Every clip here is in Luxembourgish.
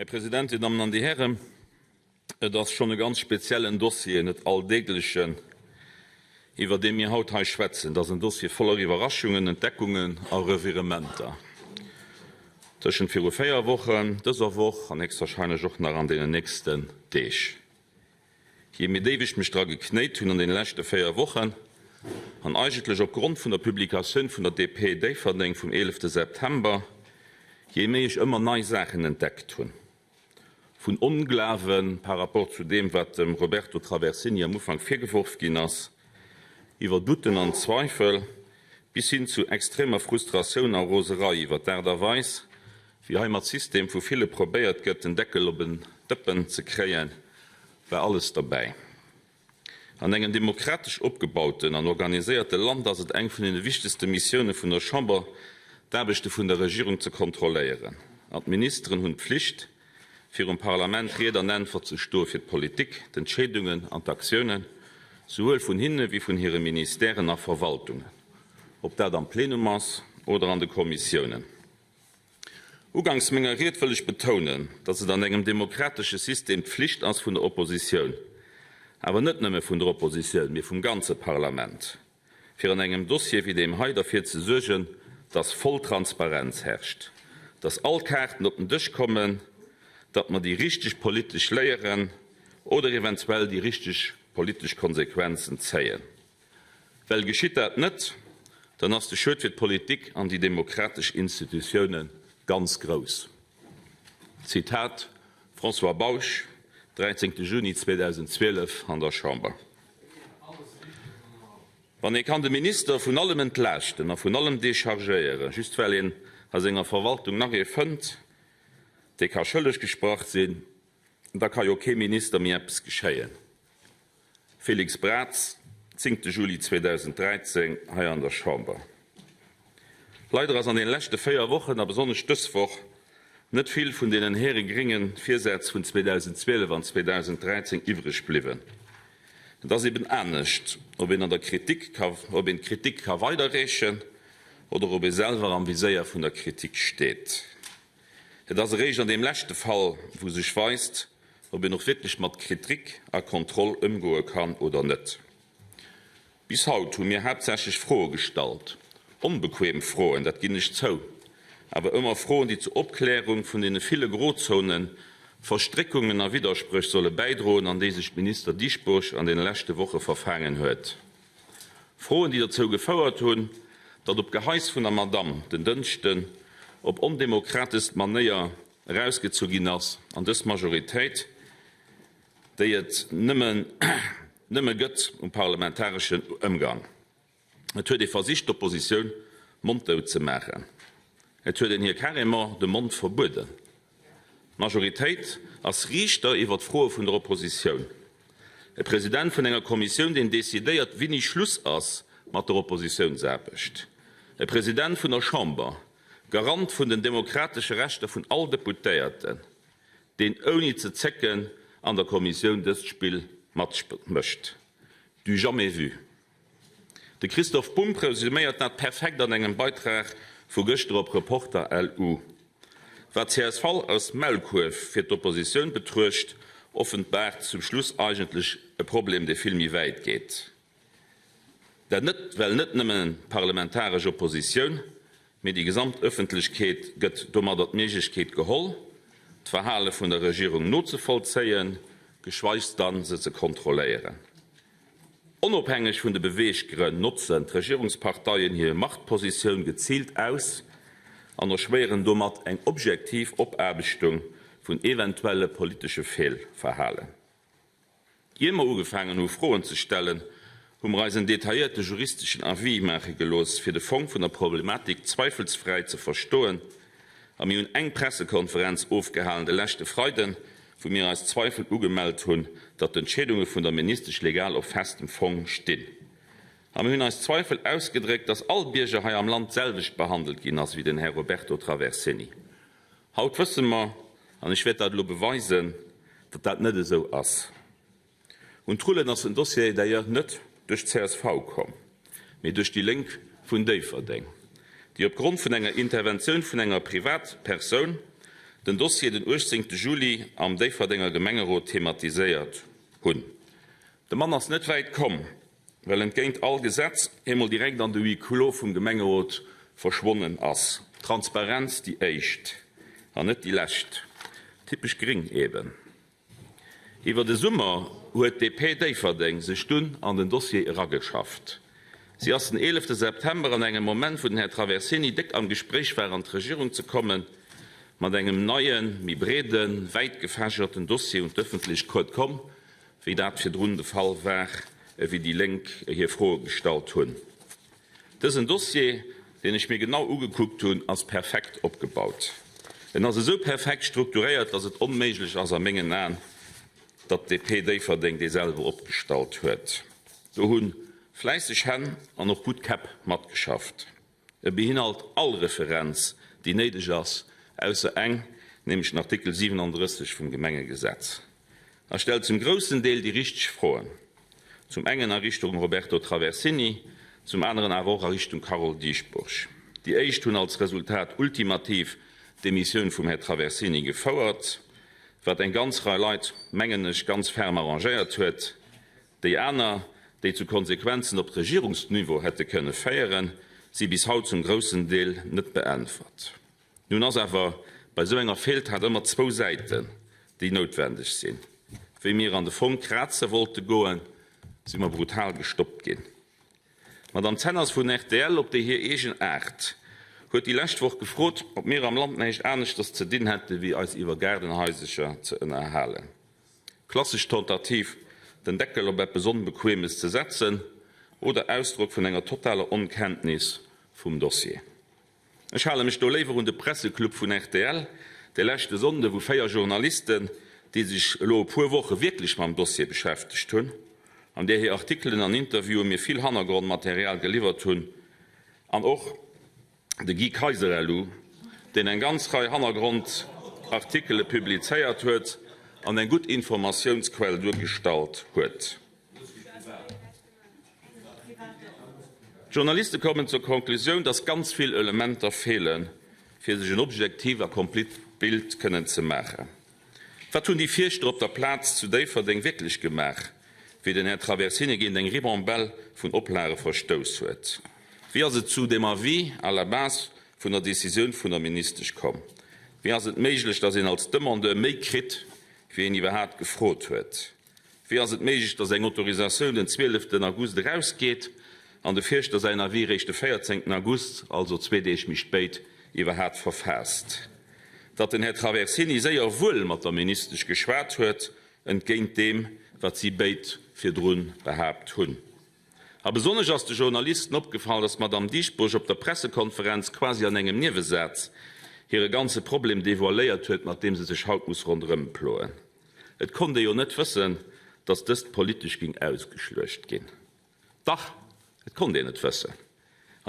Här President, Dir Dammen an Dir Hären, et ass schonn e ganz speziellen Dossier, net alldeeglechen, iwwer dee mir haut hei schwätzen. Et ass en Dossier voller Iwwerraschungen, Entdeckungen a Revirementer tëschent viru 4 Wochen, dëser Woch an héchstwahrscheinlech och nach an deenen nächsten Deeg. Jee méi déif ech mech dra geknéit hunn an deene leschte 4 Wochen, an eigentlech op Grond vun der Publikatioun vun der DP Déifferdeng vum 11 September, jee méi ech ëmmer nei Saachen entdeckt hunn. Vun Onglawe par rapport zu deem, wat dem Roberto Traversini am Ufank virgeworf ginn ass, iwwer Douten an Zweifel bis hin zu extremer Frustratioun a Roserei iwwer d'Aart a Weis, wéi hei mat System vu ville probéiert gëtt, den Deckel op en Dëppen ze kréien, war alles derbäi. An engem demokratesch opgebauten an organiséierte Land ass et eng vun deene wichtegste Missioune vun der Chamber, d'Aarbechte vun der Regierung ze kontrolléieren. An d'Ministeren hunn d'Pflicht, virum Parlament Ried an Äntwert ze stoe fir d'Politik, d'Entscheedungen an d'Aktiounen, souwuel vun hinne wéi vun hire Ministèren a Verwaltungen, ob dat am Plenum ass oder an de Kommissiounen. Uganks menger Ried wëll ech betounen, datt et an engem demokratesche System d'Flicht ass vun der Oppositioun, awer net nëmme vun der Oppositioun, mee vum ganze Parlament, fir an engem Dossier wéi deem hei derfir ze suergen, datt voll Transparenz herrscht, datt all Kaarten op den Dësch kommen, datt mer déi richteg politesch Léieren oder eventuell déi richteg politesch Konsequenzen zéien. Well geschitt dat net, dann ass de Schued fir d'Politik an déi demokratesch Institutioune ganz grouss. Zitat François Bausch, 13 Juni 2012 an der Chamber. Wann ee kann de Minister vun allem entlaaschten a vun allem dechargéieren, just well een a senger Verwaltung nach ee fënnt, dee ka schëlleg gesprach sinn, da ka jo kee Minister méi eppes geschéien. Félix Braz, 10 Juli 2013 hei an der Chamber. Leider ass an deene leschte 4 Wochen, a besonnesch dës Woch, net vill vun deenen hehre grénge Virsätz vun 2012 an 2013 iwwreg bliwwen. Et ass eben anescht, ob een an der Kritik ka, ob een d'Kritik ka weiderreechen oder ob ee selwer am Viséier vun der Kritik steet. Et ass eréischt an deem leschte Fall, wou sech weist, ob een och wierklech mat Kritik a Kontroll ëmgoe kann oder net. Bis haut hu mir haaptsächlech Froe gestallt, onbequem Froen, dat ginn ech zou, awer ëmmer Froen, déi zur Opklärung vun deene ville Grozonen, Verstréckungen a Widderspréch solle bäidroen, an déi sech d'Minister Dieschbourg an deene leschte Woche verfaangen huet. Froen, déi dozou gefouert hunn, datt op Geheiss vun der Madamm den Dënschden op ondemokratescht Manéier erausgezu ginn ass an dës Majoritéit, déi et nëmmen nëmme gëtt um parlamentareschen Ëmgang. Et huet ee versicht, d'Oppositioun monddout ze maachen. Et huet een hir carrément de Mond verbueden. D'Majoritéit ass Riichter iwwer d'Froe vun der Oppositioun. E President vun enger Kommissioun, deen decidéiert, wéini Schluss ass mat der Oppositiounsaarbecht. E President vun der Chamber, Garant vun den demokratesche Rechter vun all Deputéierten, deen ouni ze zécken an der Kommissioun dëst Spill matmécht. Du jamais vu. De Christoph Bumb resuméiert dat perfekt an engem Beitrag vu gëschter op Reporter LU. Wat csv als Maulkuerf fir d'Oppositioun betruecht, offenbaart zum Schluss eigentlech e Problem, dee vill méi wäit geet. Dat net, well net nëmmen d'parlementaresch Oppositioun, mee déi gesamt Ëffentlechkeet gëtt domadder d'Méiglechkeet geholl, d'Verhale vun der Regierung nozevollzéien, geschweigs dann se ze kontrolléieren. Onofhängeg vun de Beweeggrënn notzen d'Regierungsparteien hir Machtpositioun geziilt aus an erschwéieren domat eng objektiv Opaarbechtung vun eventuelle politesche Feelverhalen. Ier mer ugefaangen hu Froen ze stellen, hu mer eis en detailléierte juristeschen Avis maache gelooss, fir de Fong vun der Problematik zweifelsfräi ze verstoen. A mir hunn eng Pressekonferenz ofgehalen de leschte Freiden, wou mir eis Zweifel ugemellt hunn, datt d'Entscheedunge vun der Ministesch legal op festem Fong stinn. A mir hunn eis Zweifel ausgedréckt, datt all Bierger hei am Land d'selwecht behandelt ginn ass wéi den Här Roberto Traversini. Haut wësse mer, an ech wäert dat elo beweisen, datt dat net esou ass. Un d'Rullen ass den Dossier d'ailleurs net duerch d'CSV komm, mee duerch déi Lénk vun Déifferdeng, déi opgrond vun enger Interventioun vun enger Privatpersoun. den Dossier den 18 Juli am Déifferdenger Gemengerot thematiséiert hunn. De Mann ass net wäit komm, well entgéint all Gesetz eemol direkt an de Huis clos vum Gemengerot verschwonnen ass. Transparenz déi éischt an net déi lescht. Typesch gring eben. Iwwer de Summer huet d'DP Déifferdeng sech dunn an den Dossier erageschafft. Si ass den 11 September, an engem Moment wou den Här Traversini déck am Gespréich war an d'Regierung ze kommen, mat engem neien, méi breeden, wäitgefächerten Dossier un d'Ëffentlechkeet komm, wéi dat virdrun de Fall war, wéi déi Lénk hir Froe gestallt hunn. Dësen Dossier, deen ech mir genau ugekuckt hunn, ass perfekt opgebaut. En ass esou perfekt strukturéiert, datt et onméiglech ass a mengen Aen, datt d'DP Déifferdeng dee selwer opgestallt huet. Do hu fläisseg Hänn an och gutt Käpp matgeschafft. E beinhalt all Referenz, déi néideg ass, ausser eng, nämlech den Artikel 37 vum Gemengegesetz, a stellt zum groussen Deel déi richteg Froen, zum engen a Richtung Roberto Traversini, zum aneren awer och a Richtung Carole Dieschbourg. Déi éischt hunn als Resultat ultimativ d'Demissioun vum Här Traversini gefouert, wat eng ganz Rei Leit, mengen ech, ganz ferm arrangéiert huet. Déi aner, déi zu Konsequenzen op Regierungsniveau hätte kënne féieren, si bis haut zum groussen Deel net beäntwert. Nun ass awer bei esou enger Feeltat ëmmer zwou Säiten, déi noutwendeg sinn. Wéi mir an de Fong kraze wollte goen, si mer brutal gestoppt ginn. D'Madame Zenners vun rtl, op déi hir eegen Aart, huet déi lescht Woch gefrot, ob mir am Land näischt aneschters ze dinn hätte wéi eis iwwer Gaardenhaisercher ze ënnerhalen. Klassesch Tentative, den Deckel op eppes Onbequemes ze setzen, oder Ausdrock vun enger totaler Onkenntnis vum Dossier. Ech hale mech do léiwer un de Presseclub vun rtl de leschte Sonnde, wou 4 Journalisten, déi sech elo e puer Woche wierklech mam Dossier beschäftegt hunn, an där hir Artikelen an Interviewen mir vill Hannergrondmaterial geliwwert hunn, an och de Guy Kaiser-LU, deen eng ganz Rei Hannergrondartikele publizéiert huet an eng gutt Informatiounsquell duergestallt huet. D'Journaliste kommen zur Konklusioun, dass ganz vill Elementer feelen, fir sech en objektiivt a komplett Bild kënnen ze maachen. Wat hunn déi Fierschter op der Plaz zu Déifferdeng wierklech gemaach, wéi den Här Traversini géint eng Ribambelle vun Oplage verstouss huet? Wéi ass et zu dem Avis à la base vun der Decisioun vun der Ministesch komm? Wéi ass et méiglech, dass een als Demandeur méi kritt, wéi een iwwerhaapt gefrot huet? Wéi ass et méiglech, dass eng Autorisatioun den 12 August erausgeet an de Fierschter säin Avis réischt de 14 August, also zwee Deeg méi spéit, iwwerhaapt verfaasst? Datt den Här Traversini séier wuel mat der Ministesch geschwat huet, entgéint deem, wat si béid virdru behaapt hunn. A besonnesch ass de Journalisten opgefall, datt d'Madamm Dieschbourg op der Pressekonferenz quasi an engem Niewesaz hire ganze Problem devoiléiert huet, mat deem se sech haut muss ronderëmploen. Et konnt ee jo net wëssen, datt dëst politesch ging ausgeschluecht ginn. Dach, et konnt een et wëssen.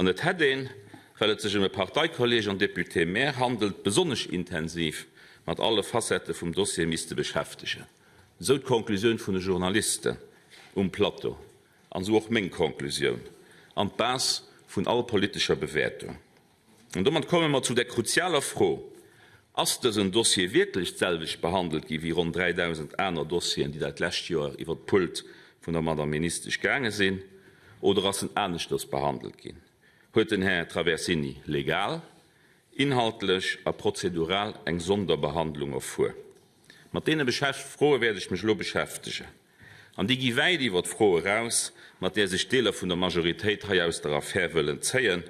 An et hätt een, well et sech ëm e Parteikolleeg an Député-maire handelt, besonnesch intensiv mat alle Facettë vum Dossier misste beschäftegen. Esou d'Conclusioun vun de Journalisten um Plateau an esou och meng Conclusioun an d'Base vun all politescher Bewäertung. An domat komme mer zu der kruzialer Fro, Ass dësen Dossier wierklech d'selwecht behandelt gi wéi ronn 3.000 aner Dossieren, déi dat lescht Joer iwwert d'Pult vun der Madame Ministesch gaange sinn, oder ass en aneschters behandelt ginn? Huet den Här Traversini legal, inhaltlech a prozedural eng Sonderbehandlung erfuer? Mat deene Froe wäert ech mech elo beschäftegen. An déi gi wäit iwwer d'Fro eraus, mat där sech Deeler vun der Majoritéit hei aus der Affär wëllen zéien,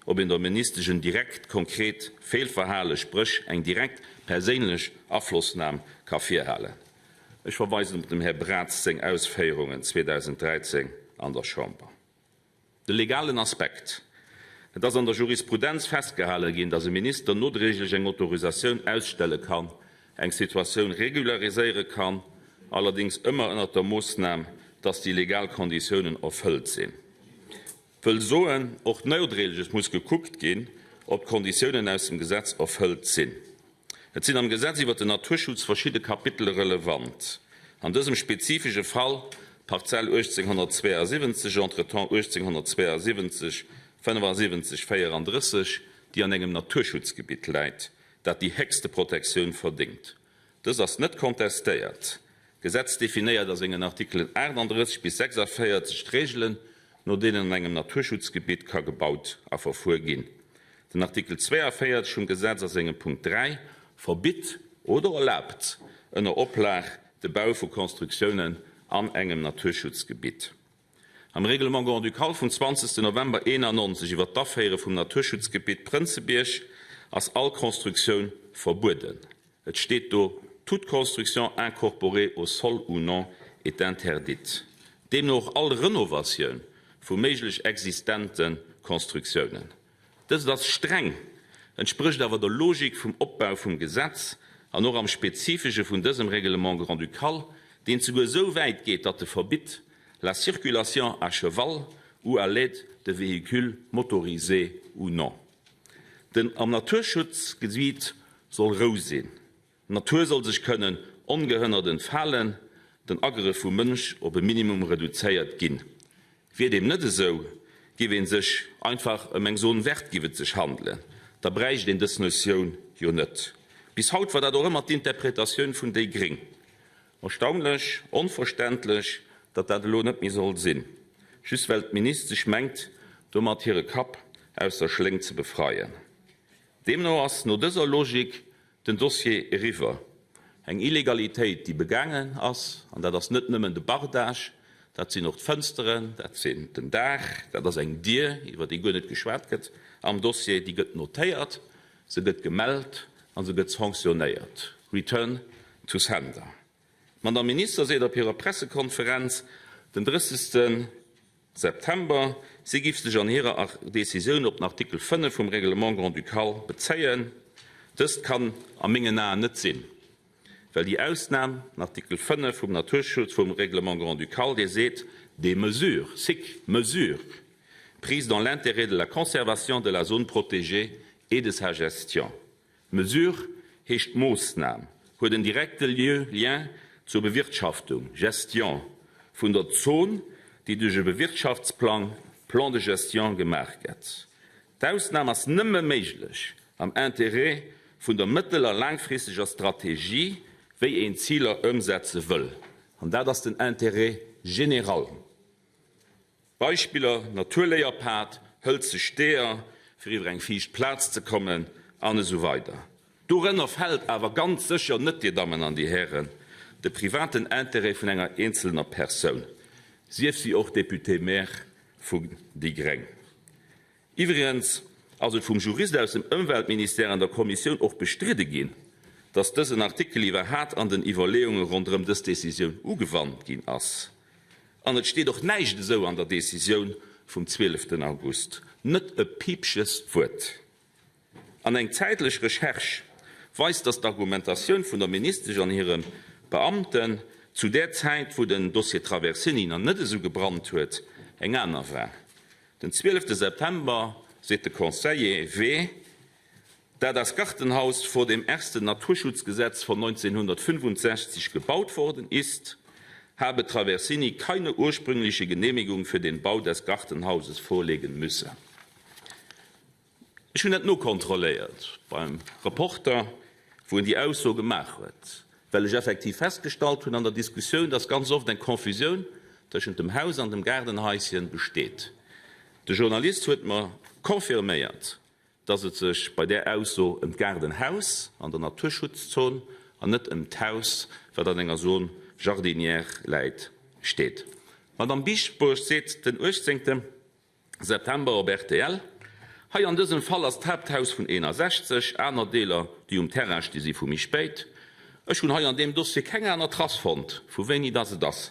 ob een der Ministesch en direkt konkret Feelverhale, spréch eng direkt perséinlech Aflossnam ka virhalen. Ech verweisen op dem Här Braz seng Ausféierungen 2013 an der Chamber. De legalen Aspekt, Et ass an der Jurisprudenz festgehale ginn, datt e Minister nodréiglech eng Autorisatioun ausstelle kann, eng Situatioun regulariséiere kann, allerdéngs ëmmer ënnert der Moossnam, datt déi legal Konditiounen erfëllt sinn. Wëll soen, och nodréiglech muss gekuckt ginn, ob d'Konditiounen aus dem Gesetz erfëllt sinn. Et sinn am Gesetz iwwert den Naturschutz verschidde Kapitele relevant. An dësem spezifesche Fall d'Parzell 1872, entretemps 1872 75 34, déi an engem Naturschutzgebitt läit. dat déi héchste Protektioun verdéngt. Dës ass net kontestéiert. D'Gesetz definéiert a sengen Artikelen 38 bis 46 d'Reegelen, no deenen an engem Naturschutzgebitt ka gebaut a verfuer ginn. Den Artikel 42 vum Gesetz a sengem Punkt 3 verbitt oder erlaabt ënner Oplag de Bau vu Constructiounen an engem Naturschutzgebitt. Am Règlement grand-ducal vum 20 November 91 iwwer d'Aféiere vum Naturschutzgebitt Prënzebierg ass all Constructioun verbueden. Et steet do, Toute construction incorporée au sol ou non est interdite. Deemno och all Renovatioun vu méiglech existente Constructiounen. Dëst ass streng, entsprécht awer der Logik vum Opbau vum Gesetz an och am Spezifesche vun dësem Règlement grand-ducal, deen souguer esou wäit geet, datt e verbitt la circulation à cheval ou à l'aide de véhicules motorisés ou non. Den am Naturschutzgebiet soll Rou sinn. D'Natur soll sech kënnen ongehënnert entfalen, den Agrëff vum Mënsch op e Minimum reduzéiert ginn. Wier deem net esou, giff een sech einfach ëm eng Zone verte giff et sech handelen, da bräicht een dës Notioun jo net. Bis haut war dat och ëmmer d'Interpretatioun vun déi gréng. Erstaunlech, onverständlech, datt dat elo net méi soll sinn, just well d'Ministesch mengt, domat hire Kapp aus der Schléng ze befreien. Deemno ass no dëser Logik den Dossier eriwwer. Eng Illegalitéit, déi begaangen ass, an dat ass net nëmmen de Bardage, dat sinn och d'Fënsteren, dat sinn den Daach, dat ass eng Dier, iwwer déi guer net geschwat gëtt am Dossier, déi gëtt notéiert, se gëtt gemellt a se gëtt sanctionnéiert, return to sender. D'Madame Minister seet op hirer Pressekonferenz den 30. September, si giff sech an hirer Decisioun op den Artikel 5 vum Règlement grand-ducal bezéien. Dëst kann a mengen Aen net sinn, well déi Ausnam, den Artikel 5 vum Naturschutz, vum Règlement grand-ducal, dee seet, des mesures, sic, mesures prises dans l'intérêt de la conservation de la zone protégée et de sa gestion. Mesure heescht Moossnam, huet en direkte Lien zur Bewirtschaftung, Gestion, vun der Zon, déi duerch e Bewirtschaftsplang, Plan de gestion, gemaach gett. D'Ausnam ass nëmme méiglech am Interêt vun der mëttel a laangfristeger Strategie, wéi een d'Ziler ëmsetze wëll, an dat ass den Intérêt général. Beispiller, Naturléierpad, hëlze Steeër, fir iwwer eng fiicht Plaz ze kommen, an esou weider. Dorënner fält awer ganz sécher net, Dir Dammen an Dir Hären, de privaten Intérêt vun enger eenzelner Persoun, sief si och Député-maire vun déi gréng. Iwwregens ass et vum Jurist aus dem Ëmweltministère an der Kommissioun och bestridde ginn, datt dësen Artikel iwwerhat an den Iwwerleeunge ronderëm dës Decisioun ugewannt ginn ass. An et steet och näischt esou an der Decisioun vum 12 August, net e piipches Wuert. An eng zäitlech Recherche weist, datt d'Argumentatioun vun der Ministesch an hire Beamten zu där Zäit, wou den Dossier Traversini nach net esou gebrannt huet, eng aner war. Den 12. September seet de Conseiller W. Da das Gartenhaus vor dem ersten Naturschutzgesetz von 1965 gebaut worden ist, habe Traversini keine ursprüngliche Genehmigung für den Bau des Gartenhauses vorlegen müssen. Ech hunn dat nokontrolléiert beim Reporter, wou en déi Ausso gemaach huet, well ech effektiv festgestallt hunn an der Diskussioun, dass ganz oft eng Confusioun tëschent dem Haus an dem Gaardenhaischen besteet. De Journalist huet mer confirméiert, dass et sech bei där Ausso ëm d'Gaardenhaus an der Naturschutzzon an net ëm d'Haus, wat an enger Zone jardinière läit, steet. D'Madame Dieschbourg seet den 18. September op rtl, Hei an dësem Fall ass d'Haapthaus vun 61, aner Deeler, déi um Terrain sti si vu méi spéit. Ech hunn hei an deem Dossier keng aner Trace fonnt, vu wéini dass et ass.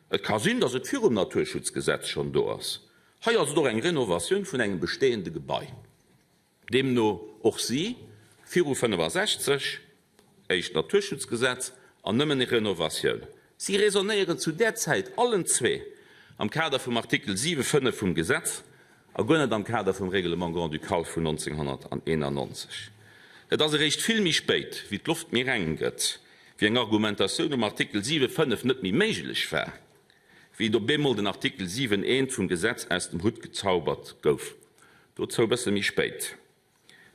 Et ka sinn, dass et virum Naturschutzgesetz schonn do ass. Hei ass et och eng Renovatioun vun engem bestehende Gebai. Deemno och si viru 65, éischt Naturschutzgesetz an nëmmen Renovatioun. Si raisonnéieren zu där Zäit allen zwee am Kader vum Artikel 7, 5 vum Gesetz a guer net am Kader vum Règlement grand-ducal vun 1991. Et ass eréischt vill méi spéit, wéi d'Loft méi reng gëtt, wéi eng Argumentatioun um Artikel 7, 5 net méi méiglech war, wéi et op eemol den Artikel 7, 1 vum Gesetz aus dem Hutt gezaubert gouf. Dozou e bësse méi spéit.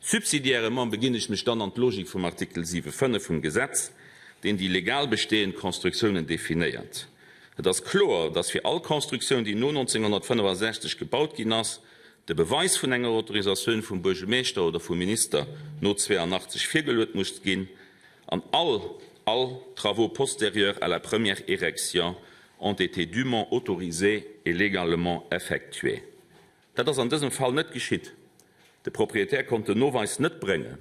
Subsidiairement beginn ech mech dann an d'Logik vum Artikel 7, 5 vum Gesetz, deen déi legal bestehend Constructiounen definéiert. Et ass kloer, dass fir all Constructioun, déi no 1965 gebaut ginn ass, de Beweis vun enger Autorisatioun vum Buergemeeschter oder vum Minister no 82 virgeluet muss ginn, an all all travaux postérieurs à la première érection ont été dûment autorisés et légalement effectués. Dat ass an dësem Fall net geschitt. De Proprietär konnt den Noweis net bréngen.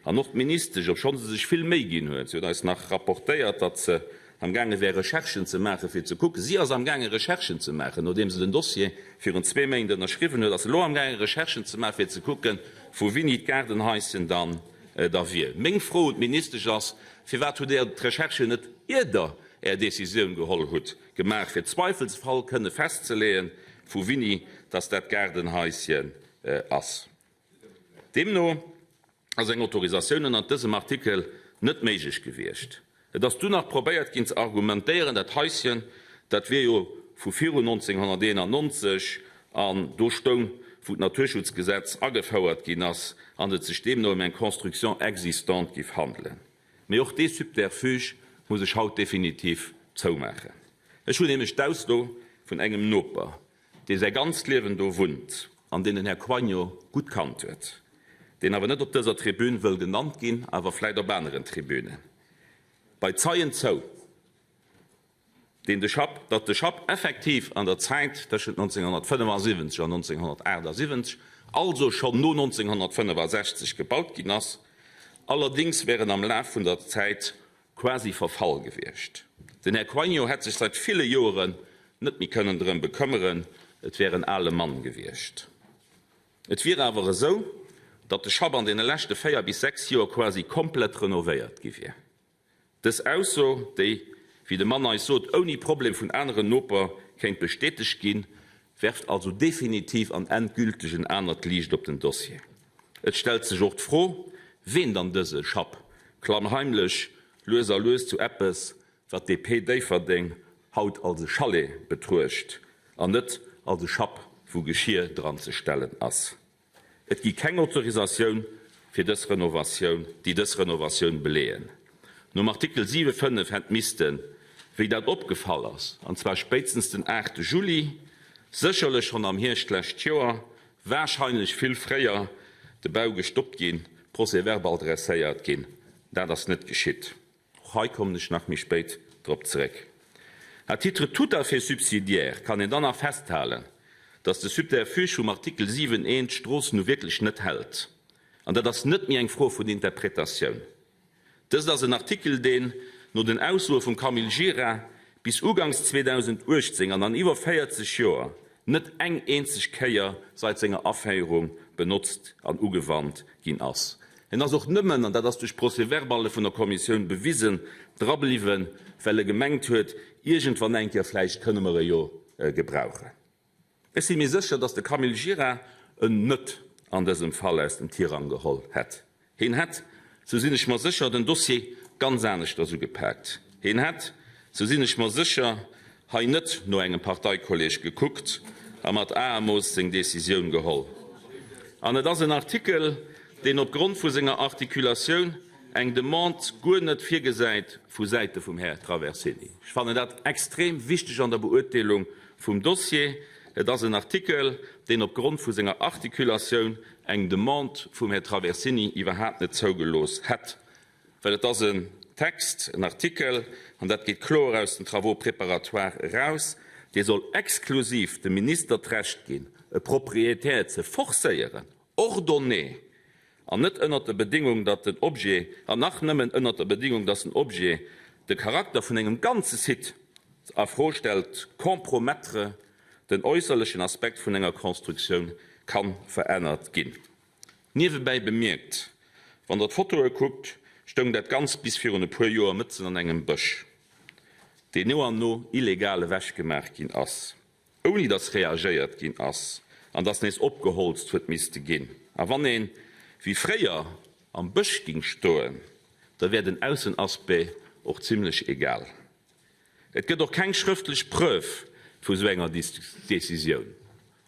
An och d'Ministesch, obschonn se sech vill Méi ginn huet, si huet eis nach rapportéiert, datt se amgaange wär Recherchen ze maachen, fir ze kucken, si ass amgaange Recherchen ze maachen, nodeem se den Dossier virun zwee Méint ënnerschriwwen huet, ass se elo amgaange Recherchen ze maachen, fir ze kucken, vu wini d'Gaardenhaischen dann da wier. Meng Fro un d'Ministesch ass, Firwat hutt Der d'Recherchen net ier Der Är Decisioun geholl hutt, gemaach, fir Zweifelsfall kënne festzeleeën, vu wini dass dat Gaardenhaischen ass? Deemno ass eng Autorisatioun ënnert dësem Artikel net méiglech gewiescht. Et ass dunn nach probéiert ginn ze argumentéieren, dat Haischen, dat wier jo vu virun 1991 an do stoung, wou d'Naturschutzgesetz agefouert ginn ass, an et sech deemno ëm eng Construction existante giff handelen. Mee och dee Subterfuge muss ech haut definitiv zoumaachen. Ech hunn nämlech d'Auslo vun engem Noper, dee säi ganzt Liewen do wunnt an deen den Här Quaigno gutt kannt huet, deen awer net op dëser Tribün wëll genannt ginn, awer vläit op aneren Tribünen, bei Zeien zou, deen de Schapp, datt de Schapp effektiv an der Zäit tëschent 1975 an 1978, also schonn no 1965 gebaut ginn ass. Allerdéngs wär en am Laf vun der Zäit quasi verfall gewiescht. Den Här Quaigno hätt sech seit ville Joeren net méi kënnen drëm bekëmmeren, et wär en ale Mann gewiescht. Et wier awer esou, datt de Schapp an deene leschte 4 bis 6 Joer quasi komplett renovéiert gi wier. Dës Ausso, déi, wéi de Mann eis sot, ouni Problem vun aneren Noper kéint bestätegt ginn, werft also definitiv an endgülteg en anert Liicht op den Dossier. Et stellt sech och d'Fro, ween dann dëse Schapp klammheimlech lues a lues zu eppes, wat DP Déifferdeng haut als e Chalet betruecht an net als e Schapp, wou Geschir dran ze stellen ass. Et gi keng Autorisatioun fir dës Renovatioun, déi dës Renovatioun beleeën. Nom Artikel 7, 5 hätt missten, wéi dat opgefall ass, an zwar spéitstens den 8 Juli, sécherlech schonn am Hierscht d'lescht Joer, wahrscheinlech vill fréier, de Bau gestoppt ginn, Procès-verbal dresséiert ginn. Dat ass net geschitt. Och hei kommen ech nach méi spéit drop zeréck. À titre tout à fait subsidiaire kann een dann nach festhalen, dass de Subterfuge vum Artikel 7 I d'Strooss nu wierklech net hält. An dat ass net méi eng Fro vun Interpretatioun. Dëst ass en Artikel, deen, no den Aussoe vum Camille Gira, bis uganks 2018 an an iwwer 40 Joer net eng eenzeg Kéier seit senger Aféierung benotzt an ugewannt ginn ass. En ass och nëmmen, an dat ass duerch Procès-verballe vun der Kommissioun bewisen, dra bliwwen, well e gemengt huet, iergendwann eng Kéier vläicht kënne mer e jo gebrauchen. Ech si mir sécher, datt de Camille Gira en net an dësem Fall aus dem Tirang geholl hätt. Heen hätt, sou sinn ech mer sécher, den Dossier ganz aneschters ugepaakt. Heen hätt, sou sinn ech mer sécher, hei net no engem Parteikolleg gekuckt a mat Aemooss seng Decisioun geholl. An et ass en Artikel, deen op Grond vu senger Artikulatioun eng Demande guer net virgesäit vu Säite vum Här Traversini. Ech fannen dat extrem wichteg an der Beurteelung vum Dossier. Et ass en Artikel, deen op Grond vu senger Artikulatioun eng Demande vum Här Traversini iwwerhaapt net zougelooss hätt, well et ass en Text, en Artikel, an dat geet kloer aus den Travaux préparatoires eraus, dee soll exklusiv dem Minister d'Recht ginn, e Propriétaire ze forcéieren, ordonner, an net ënnert der Bedingung, datt den Objet, an nach nëmmen ënnert der Bedingung, datt den Objet de Charakter vun engem ganze Site a Fro stellt, compromettre, den äusserlechen Aspekt vun enger Constructioun ka verännert ginn. Niewebäi bemierkt, Wann Der d'Fotoe kuckt, stoung dat Ganzt bis virun e puer Joer mëtzen an engem Bësch, deen no an no illegal ewechgemaach ginn ass. Ouni datt reagéiert ginn ass an datt nees opgeholzt huet misste ginn. A wann een, wéi fréier, am Bësch ging stoen, da wär den Aussenaspect och zimlech egal. Et gëtt och keng schrëftlech Preuve vu sou enger Decisioun.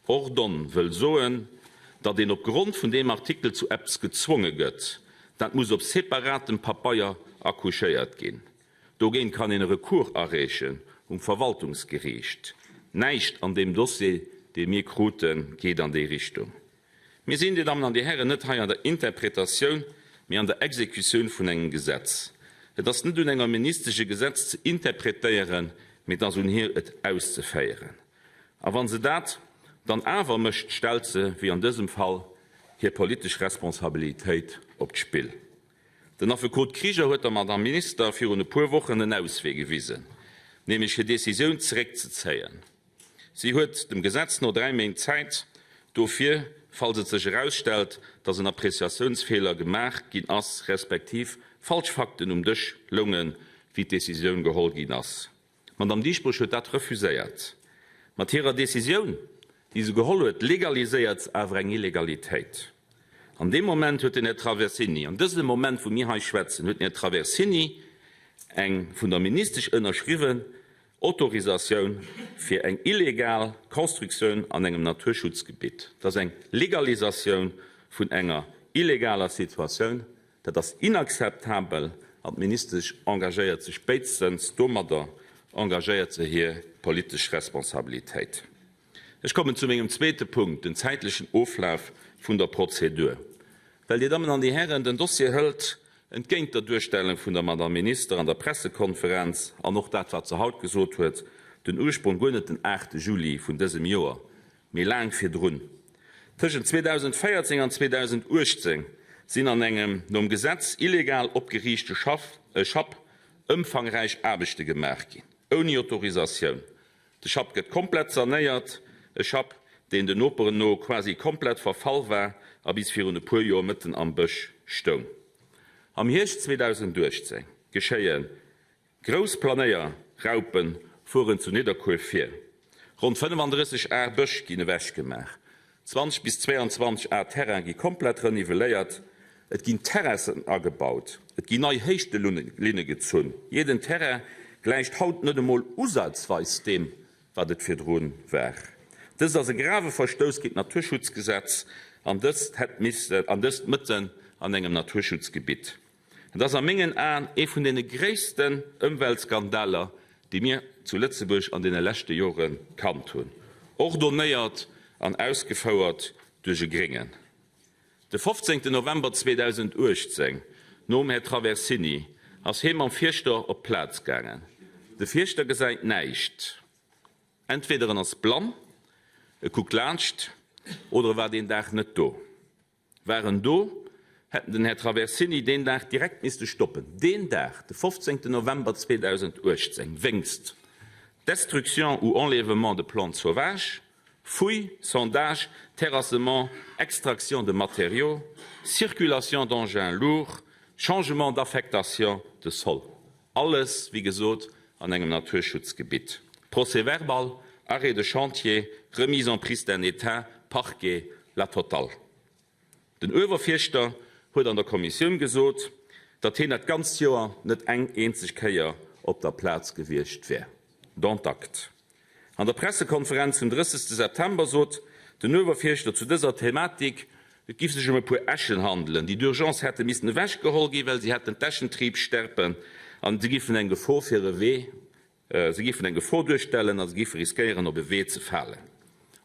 Ordonne wëll soen, Datt een op Grond vun deem Artikel zu eppes gezwonge gëtt, dat muss op separatem Papeier accouchéiert ginn. Dogéint kann een e Recours areechen um Verwaltungsgeriicht. Näischt an deem Dossier, dee mir kruten, geet an déi Richtung. Mir sinn, Dir Dammen an Dir Hären, net hei an der Interpretatioun, mee an der Exekutioun vun engem Gesetz. Et ass net un enger Ministesch, e Gesetz ze interpretéieren, mee et ass un hir, et auszeféieren. A wa se dat dann awer mécht, stellt se, wéi an dësem Fall, hir politesch Responsabilitéit op d'Spill. Den Affekot Krieger huet der Madamm Minister virun e puer Wochen en Auswee gewisen, nämlech hir Decisioun zeréckzezéien. Si huet dem Gesetz no 3 Méint Zäit dofir, falls et sech erausstellt, datt en Appreciatiounsfeeler gemaach ginn ass, respektiv falsch Fakten um Dësch loungen, wéi d'Decisioun geholl ginn ass. D'Madamm Dieschbourg huet dat refuséiert. Mat hirer Decisioun, déi se geholl huet, legaliséiert se awer eng Illegalitéit. An deem Moment huet den Här Traversini, an dësem Moment, wou mir hei schwätzen, huet den Här Traversini eng vun der Ministesch ënnerschriwwen Autorisatioun fir eng illegal Constructioun an engem Naturschutzgebitt. Dat ass eng Legalisatioun vun enger illegaler Situatioun. Dat ass inakzeptabel an d'Ministesch engagéiert sech spéitstens domadder engagéiert se hir politesch Responsabilitéit. Ech kommen zu mengem zweete Punkt, den zäitlechen Oflaf vun der Prozedur. Well, Dir Dammen an Dir Hären, den Dossier hëlt, entgéint der Duerstellung vun der Madame Minister an der Pressekonferenz an och dat, wat se haut gesot huet, den Ursprong guer net den 8 Juli vun dësem Joer, mee laang virdrun. Tëschent 2014 an 2018 sinn an engem nom Gesetz illegal opgeriichte Schapp ëmfangräich Aarbechte gemaach ginn, ouni Autorisatioun. De Schapp gëtt komplett sanéiert, e Schapp, deen den Noperen no quasi komplett verfall war a bis virun e puer Joer mëtten am Bësch stoung. Am Hierscht 2018 geschéie Grouss Planéier-Raupe fueren zu Nidderkuer vir. Ronn 35 Ar Bësch ginn ewech gemaach, 20 bis 22 Ar Terrain gi komplett renivelléiert, et ginn Terrassen agebaut, et ginn nei Héichtelinne gezunn. Jeden Terrain gläicht haut net emol usazweis deem, wat et virdru war. Dëst ass e grave Verstouss géint d'Naturschutzgesetz an dëst hätt missen, an dëst mëtten an engem Naturschutzgebitt. Et ass a mengen Aen ee vun deene gréissten Ëmweltskandaler, déi mir zu Lëtzebuerg an deene leschte Jore kannt hunn, ordonnéiert an ausgefouert duerch e Gréngen. De 15 November 2018, nom Här Traversini, ass hie mam Fierschter op d'Plaz gaangen. De Fierschter gesäit näischt. Entweder en ass blann, e kuckt laanscht, oder e war deen Dag net do. War en do, hätt en den Här Traversini deen Dag direkt misste stoppen. Deen Dag, de 15 November 2018, wéngst Destruction ou enlèvement de plantes sauvages, fouilles, sondages, terrassement, extraction de matériaux, circulation d'engins lourds, changement d'affectation de sol. Alles, wéi gesot, an engem Naturschutzgebitt. Procès-verbal, arrêt de chantier, remise en prist en état, Parquet, la totale. Den Uewerfierschter huet an der Kommissioun gesot, datt hien dat ganzt Joer net eng eenzeg Kéier op der Plaz gewiescht wär. Dont acte. An der Pressekonferenz vum 30 September sot den Uewerfierschter zu dëser Thematik, et giff sech ëm e puer Eschen handelen, déi d'urgence hätte missen ewechgeholl ginn, well si hätten d'Eschentriebsterpen an se giffen eng Gefor fir e Wee, se giffen eng Gefor duerstellen a se giffe riskéieren, op e Wee ze falen.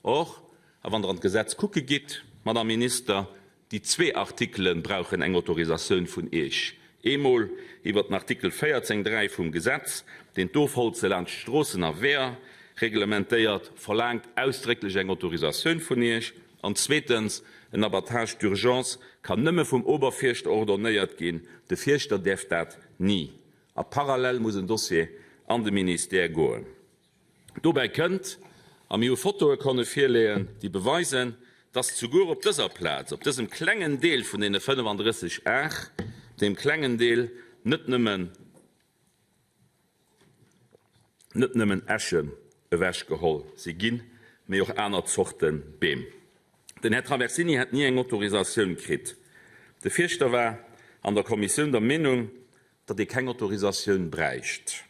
Or, a wann Der an d'Gesetz kucke gitt, Madame Minister, Déi zwee Artikele brauchen eng Autorisatioun vun Iech. Eemol iwwert den Artikel 14, 3 vum Gesetz, deen d'Ofholze laanscht Stroossen a Weeër reglementéiert, verlaangt ausdrécklech eng Autorisatioun vun Iech. An zweetens, en Abattage d'urgence kann nëmme vum Oberfierschter ordonnéiert ginn. De Fierschter däerf dat ni. A parallel muss en Dossier an de Ministère goen. Dobäi kënnt, a mir hu Fotoe konne virleeën, déi beweisen, dass souguer op dëser Plaz, op dësem klengen Deel vun deene 35 Ar, deem klengen Deel, net nëmmen, net nëmmen Äschen ewechgeholl si ginn, mee och aner Zorte Beem. Den Här Traversini hätt ni eng Autorisatioun kritt. De Fierschter war an der Kommissioun der Meenung, datt ee keng Autorisatioun bräicht.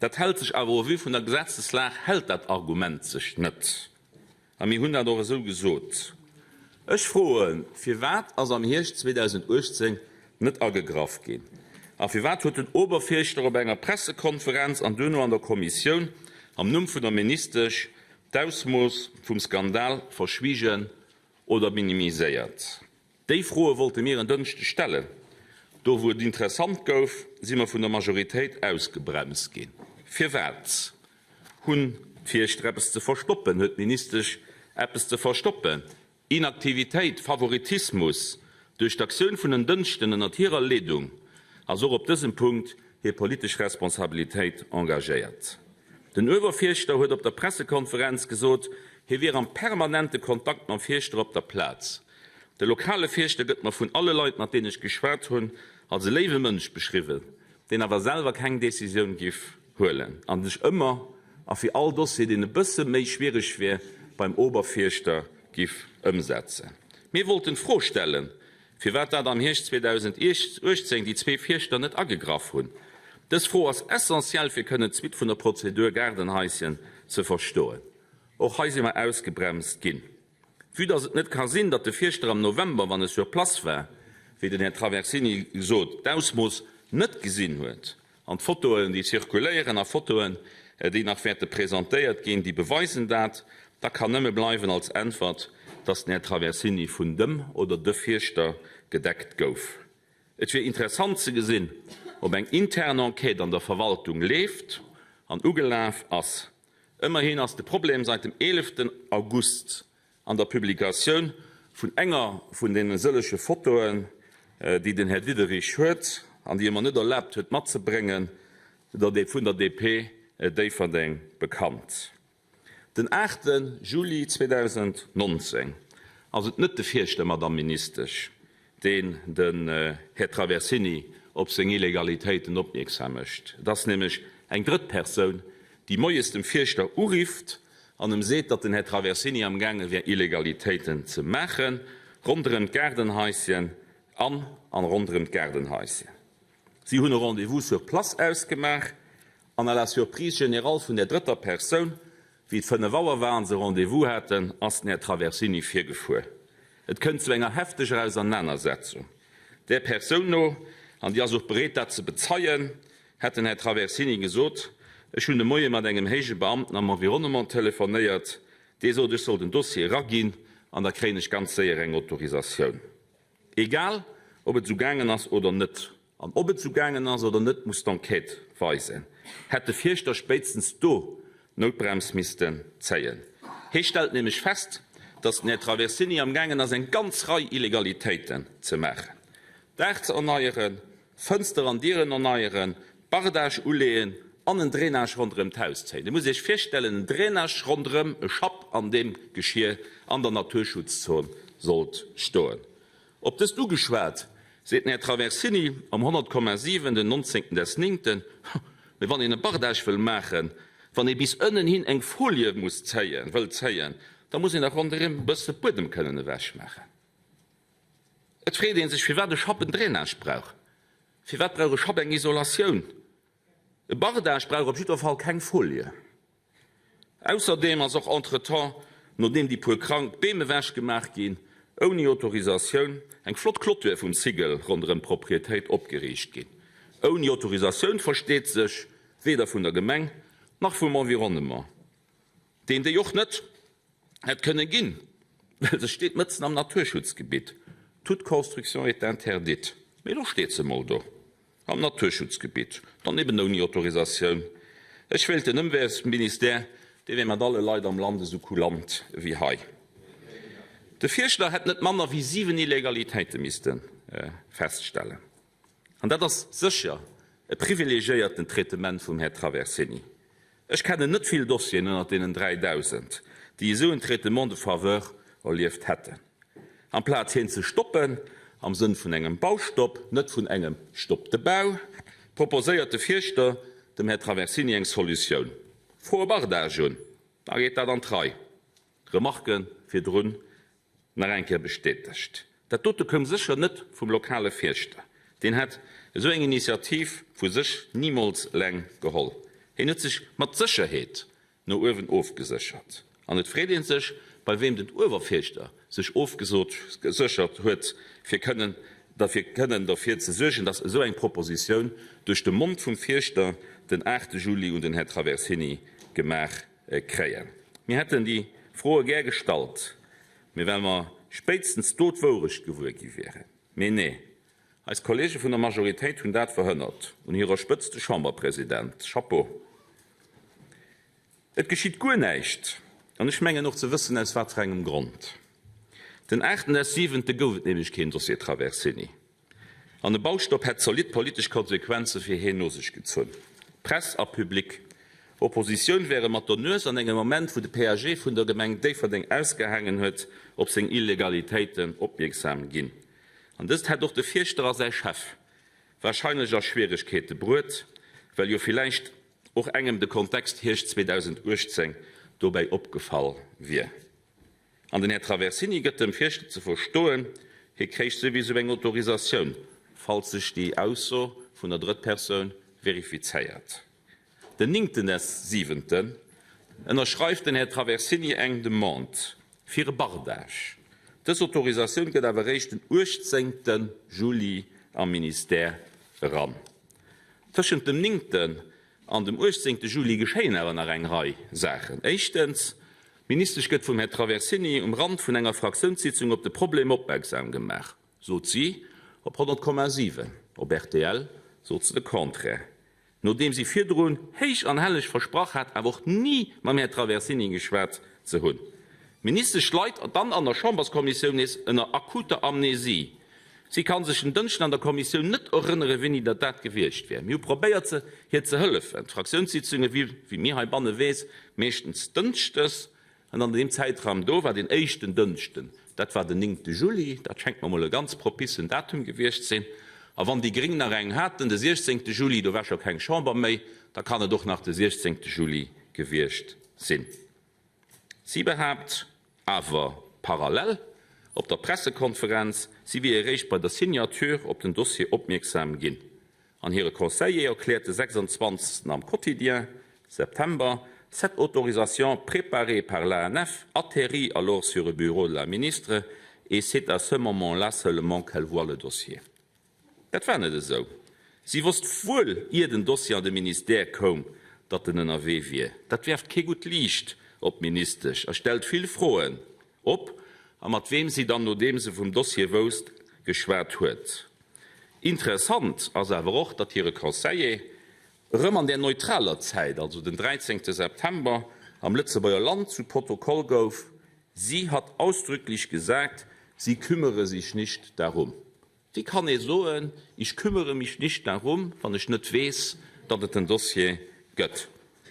Dat hält sech awer, au vu vun der Gesetzeslag hält dat Argument sech net. A mir hunn dat och esou gesot. Ech froen, Firwat ass am Hierscht 2018 net agegraff ginn? A firwat huet den Oberfierschter op enger Pressekonferenz an duerno an der Kommissioun am Numm vun der Ministesch d'Ausmooss vum Skandal verschwiegen oder minimiséiert? Déi Froe wollte mir en Dënschdeg stellen. Do wou et interessant gouf, si mer vun der Majoritéit ausgebremst ginn. Firwat? Hunn d'Fierschter eppes ze verstoppen? Huet d'Ministesch eppes ze verstoppen? Inaktivitéit, Favoritismus duerch d'Aktioun vun en Dënschden ënnert hirer Leedung ass och op dësem Punkt hir politesch Responsabilitéit engagéiert. Den Uewerfierschter huet op der Pressekonferenz gesot, hie wier am permanente Kontakt mam Fierschter op der Plaz. De lokale Fierschter gëtt mer vun alle Leit, mat deenen ech geschwat hunn, als e léiwe Mënsch beschriwwen, deen awer selwer keng Decisioun giff huelen an sech ëmmer a fir all Dossier, deen e bësse méi schwiereg wier, beim Oberfierschter giff ëmsetzen. Mir wollten d'Fro stellen, firwat dat am Hierscht 2018 déi zwee Fierschter net agegraff hunn. Dës Fro ass essentiell fir kënnen d'Suite vun der Prozedur Gaardenhaischen ze verstoen. Och hei si mer ausgebremst ginn. Vue dass et net ka sinn, datt de Fierschter am November, wann e sur place war, wéi den Här Traversini sot, d'Ausmooss net gesinn huet, an d'Fotoen, déi zirkuléieren, a Fotoen, déi nach wäerte presentéiert ginn, déi beweisen dat, da kann nëmme bleiwen als Äntwert, datt den Här Traversini vun dem oder de Fierschter gedeckt gouf. Et wier interessant ze gesinn, ob eng intern Enquête an der Verwaltung leeft an ugelaf ass. Ëmmerhin ass de Problem seit dem 11 August an der Publikatioun vun enger vun deene sëllege Fotoen, déi den Här Diderich huet an déi e mer net erlaabt huet matzebréngen, der vun der DP Déifferdeng bekannt. Den 8 Juli 2019 ass et net de Fierschter, Madamm Ministesch, deen den Här Traversini op seng Illegalitéiten opmierksam mécht. Et ass nämlech eng drëtt Persoun, déi moies dem Fierschter urifft an em seet, datt den Här Traversini am gaange wär Illegalitéiten ze maache ronderëm d'Gaardenhaischen an an ronderëm d'Gaardenhaischen. Si hunn e Rendez-vous sur place ausgemaach an à la surprise générale vun där drëtter Persoun, Wéi et 5 Auer war an se Rendez-vous haten, ass den Här Traversini virgefuer. Et kënnt zu enger hefteger Ausernanersetzung. Där Persoun no, an déi ass och bereet dat ze bezeien, hätt den Här Traversini gesot, Ech hunn de Moie mat engem héije Beamten am Environnement telefonéiert, dee sot, ech soll den Dossier eraginn an da kréien ech ganz séier eng Autorisatioun. Egal, ob et esou gaangen ass oder net, An ob et sou gaangen ass oder net, muss d'Enquête weisen. Hätt de Fierschter spéitstens do d'Noutbrems missten zéien. Hee stellt nämlech fest, datt den Här Traversini am gaangen ass eng ganz Rei Illegalitéiten ze maachen, Daach ze erneieren, Fënster an Dieren erneieren, Bardage uleeën an en Drainage ronderëm d'Haus zéien. Dir musst Iech virstellen, en Drainage ronderëm e Schapp, an deem Geschir an der Naturschutzzon sollt stoen. Op dëst ugeschwat, seet den Här Traversini am 100,7 den 19 des Néngten, Mee wann een e Bardage wëll maachen, wann ee bis ënnen hin eng Folie muss zéien, wëll zéien, da muss een dach ronderëm e bësse Buedem kënnen ewechmaachen. Et freet ee sech, firwat e Schapp en Drainage brauch. Firwat brauch e Schapp eng Isolatioun? E Bardage brauch op jiddwer Fall keng Folie. Ausserdeem ass och entretemps, nodeem déi puer krank Beem ewech gemaach ginn, ouni Autorisatioun, eng flott Clôture vum Sigel ronderëm d'Proprietéit opgeriicht ginn. Ouni Autorisatioun, versteet sech, weder vun der Gemeng nach vum Environnement, deen déi och net hätt kënne ginn, well se steet mëtzen am Naturschutzgebitt, toute construction est interdite. Mee elo steet se emol do. Am Naturschutzgebitt, dann eben ouni Autorisatioun. Ech wéilt den Ëmweltministère, dee wär mat alle Leit am Land esou kulant wéi hei. De Fierschter hätt net manner wéi 7 Illegalitéite misste feststellen. An dat ass sécher e privilegiéierten Traitement vum Här Traversini. Ech kennen net vill Dossieren ënnert deenen 3.000, déi esou en Traitement de faveur erlieft hätten. Amplaz hien ze stoppen, am Sënn vun engem Baustopp, net vun engem Stopp de Bau, proposéiert de Fierschter dem Här Traversini eng Solutioun, Fro e Bardage un, da geet dat an d'Rei. Remarken virdrun nach eng Kéier bestätegt. Dat dote koum sécher net vum lokale Fierschter. Deen hätt esou eng Initiativ vu sech nimools eleng geholl. Hien huet sech mat Sécherheet no uewen ofgeséchert. An et freet ee sech, bei weem den Uewerfierschter. sech ofgesot geséchert huet, fir kënnen derfir kënnen derfir ze suergen, datt esou eng Propositioun duerch de Mond vum Fierschter den 8 Juli un den Här Traversini gemaach kréien. Mir hätten déi Froe gär gestallt, mee well mer spéitstens do d'Wourecht gewuer gi wieren. Mee nee, eis Kollege vun der Majoritéit hunn dat verhënnert, un hirer Spëtzt de Chamberpresident. Chapeau! Et geschitt guer näischt, an ech mengen och ze wëssen, aus wat fir engem Grond. Den aachten des siwente gouf et nämlech keen Dossier Traversini, an e Baustopp hätt zolidd politesch Konsequenze fir hien no sech gezunn. Press a Public, Oppositioun wäre mat der Nues an engem Moment, wou de PAG vun der Gemeng Déifferdeng ausgehaangen huet, op seng Illegalitéiten opmierksam ginn. An dëst hätt och de Fierschter a säi Chef warscheinlech a Schwieregkeete bruet, well jo villäicht och engem de Kontext Hierscht 2018 dobäi opgefall wier. An den Här Traversini gëtt dem Fierschter ze verstoen, hie kréich souwisou eng Autorisatioun, falls sech déi Ausso vun der Drëttpersoun verifizéiert. Den néngten des siwenten ënnerschreift den Här Traversini eng Demande fir e Bardage. Dës Autorisatioun gëtt awer eréischt den 18 Juli am Ministère eran. Tëschent dem néngten an dem 18 Juli geschéien awer nach eng Rei Saachen. Éischtens, d'Ministesch gëtt vum Här Traversini um Rand vun enger Fraktiounssitzung op de Problem opmerksam gemaach, sot si op 100,7. Op rtl sot se de Contraire. Nodeem si virdrun héich an helleg versprach hat, awer och ni mam Här Traversini geschwat ze hunn. D'Ministesch leit dann an der Chamberskommissioun nees ënner akuter Amnesie. Si ka sech den Dënschden an der Kommissioun net erënnere wéini datt dat gewiescht wier. Mir hu probéiert se hir ze hëllefen. D'Fraktiounssitzunge wi wéi mir heibanne weess meeschtens dënschdes. An an deem Zäitraum do war deen éischten Dënschden, dat war den néngte Juli, dat schengt mer mol e ganz propicen Datum gewiescht sinn. A wann déi Gréng nach eng haten, de siechzéngte Juli, do war scho keng Chamber méi, da kann et och nach de siechzéngte Juli gewiescht sinn. Si behaapt awer parallel op der Pressekonferenz, si wier eréischt bei der Signature op den Dossier opmierksam ginn. An hire Conseiller erkläert de 26. Am Quotidien, September, Cette autorisation préparée par l'ANF atterrit alors sur le bureau de la ministre et c'est à ce moment-là seulement qu'elle voit le dossier. Dat war net esou. Si wosst wuel, ier den Dossier an de Ministère koum, datt en ënnerwee wier. Dat werft kee gutt Liicht op d'Ministesch a stellt vill Froen op a mat weem si dann, nodeem se vum Dossier wousst, geschwat huet. Interessant ass awer och, datt hire Conseiller erëm an där neutraler Zäit, also den 13 September, am Lëtzebuerger Land zu Protokoll gouf, Sie hat ausdrücklich gesagt, sie kümmere sich nicht darum. Wéi kann ee soen, ich kümmere mich nicht darum, wann ech net weess, datt et den Dossier gëtt?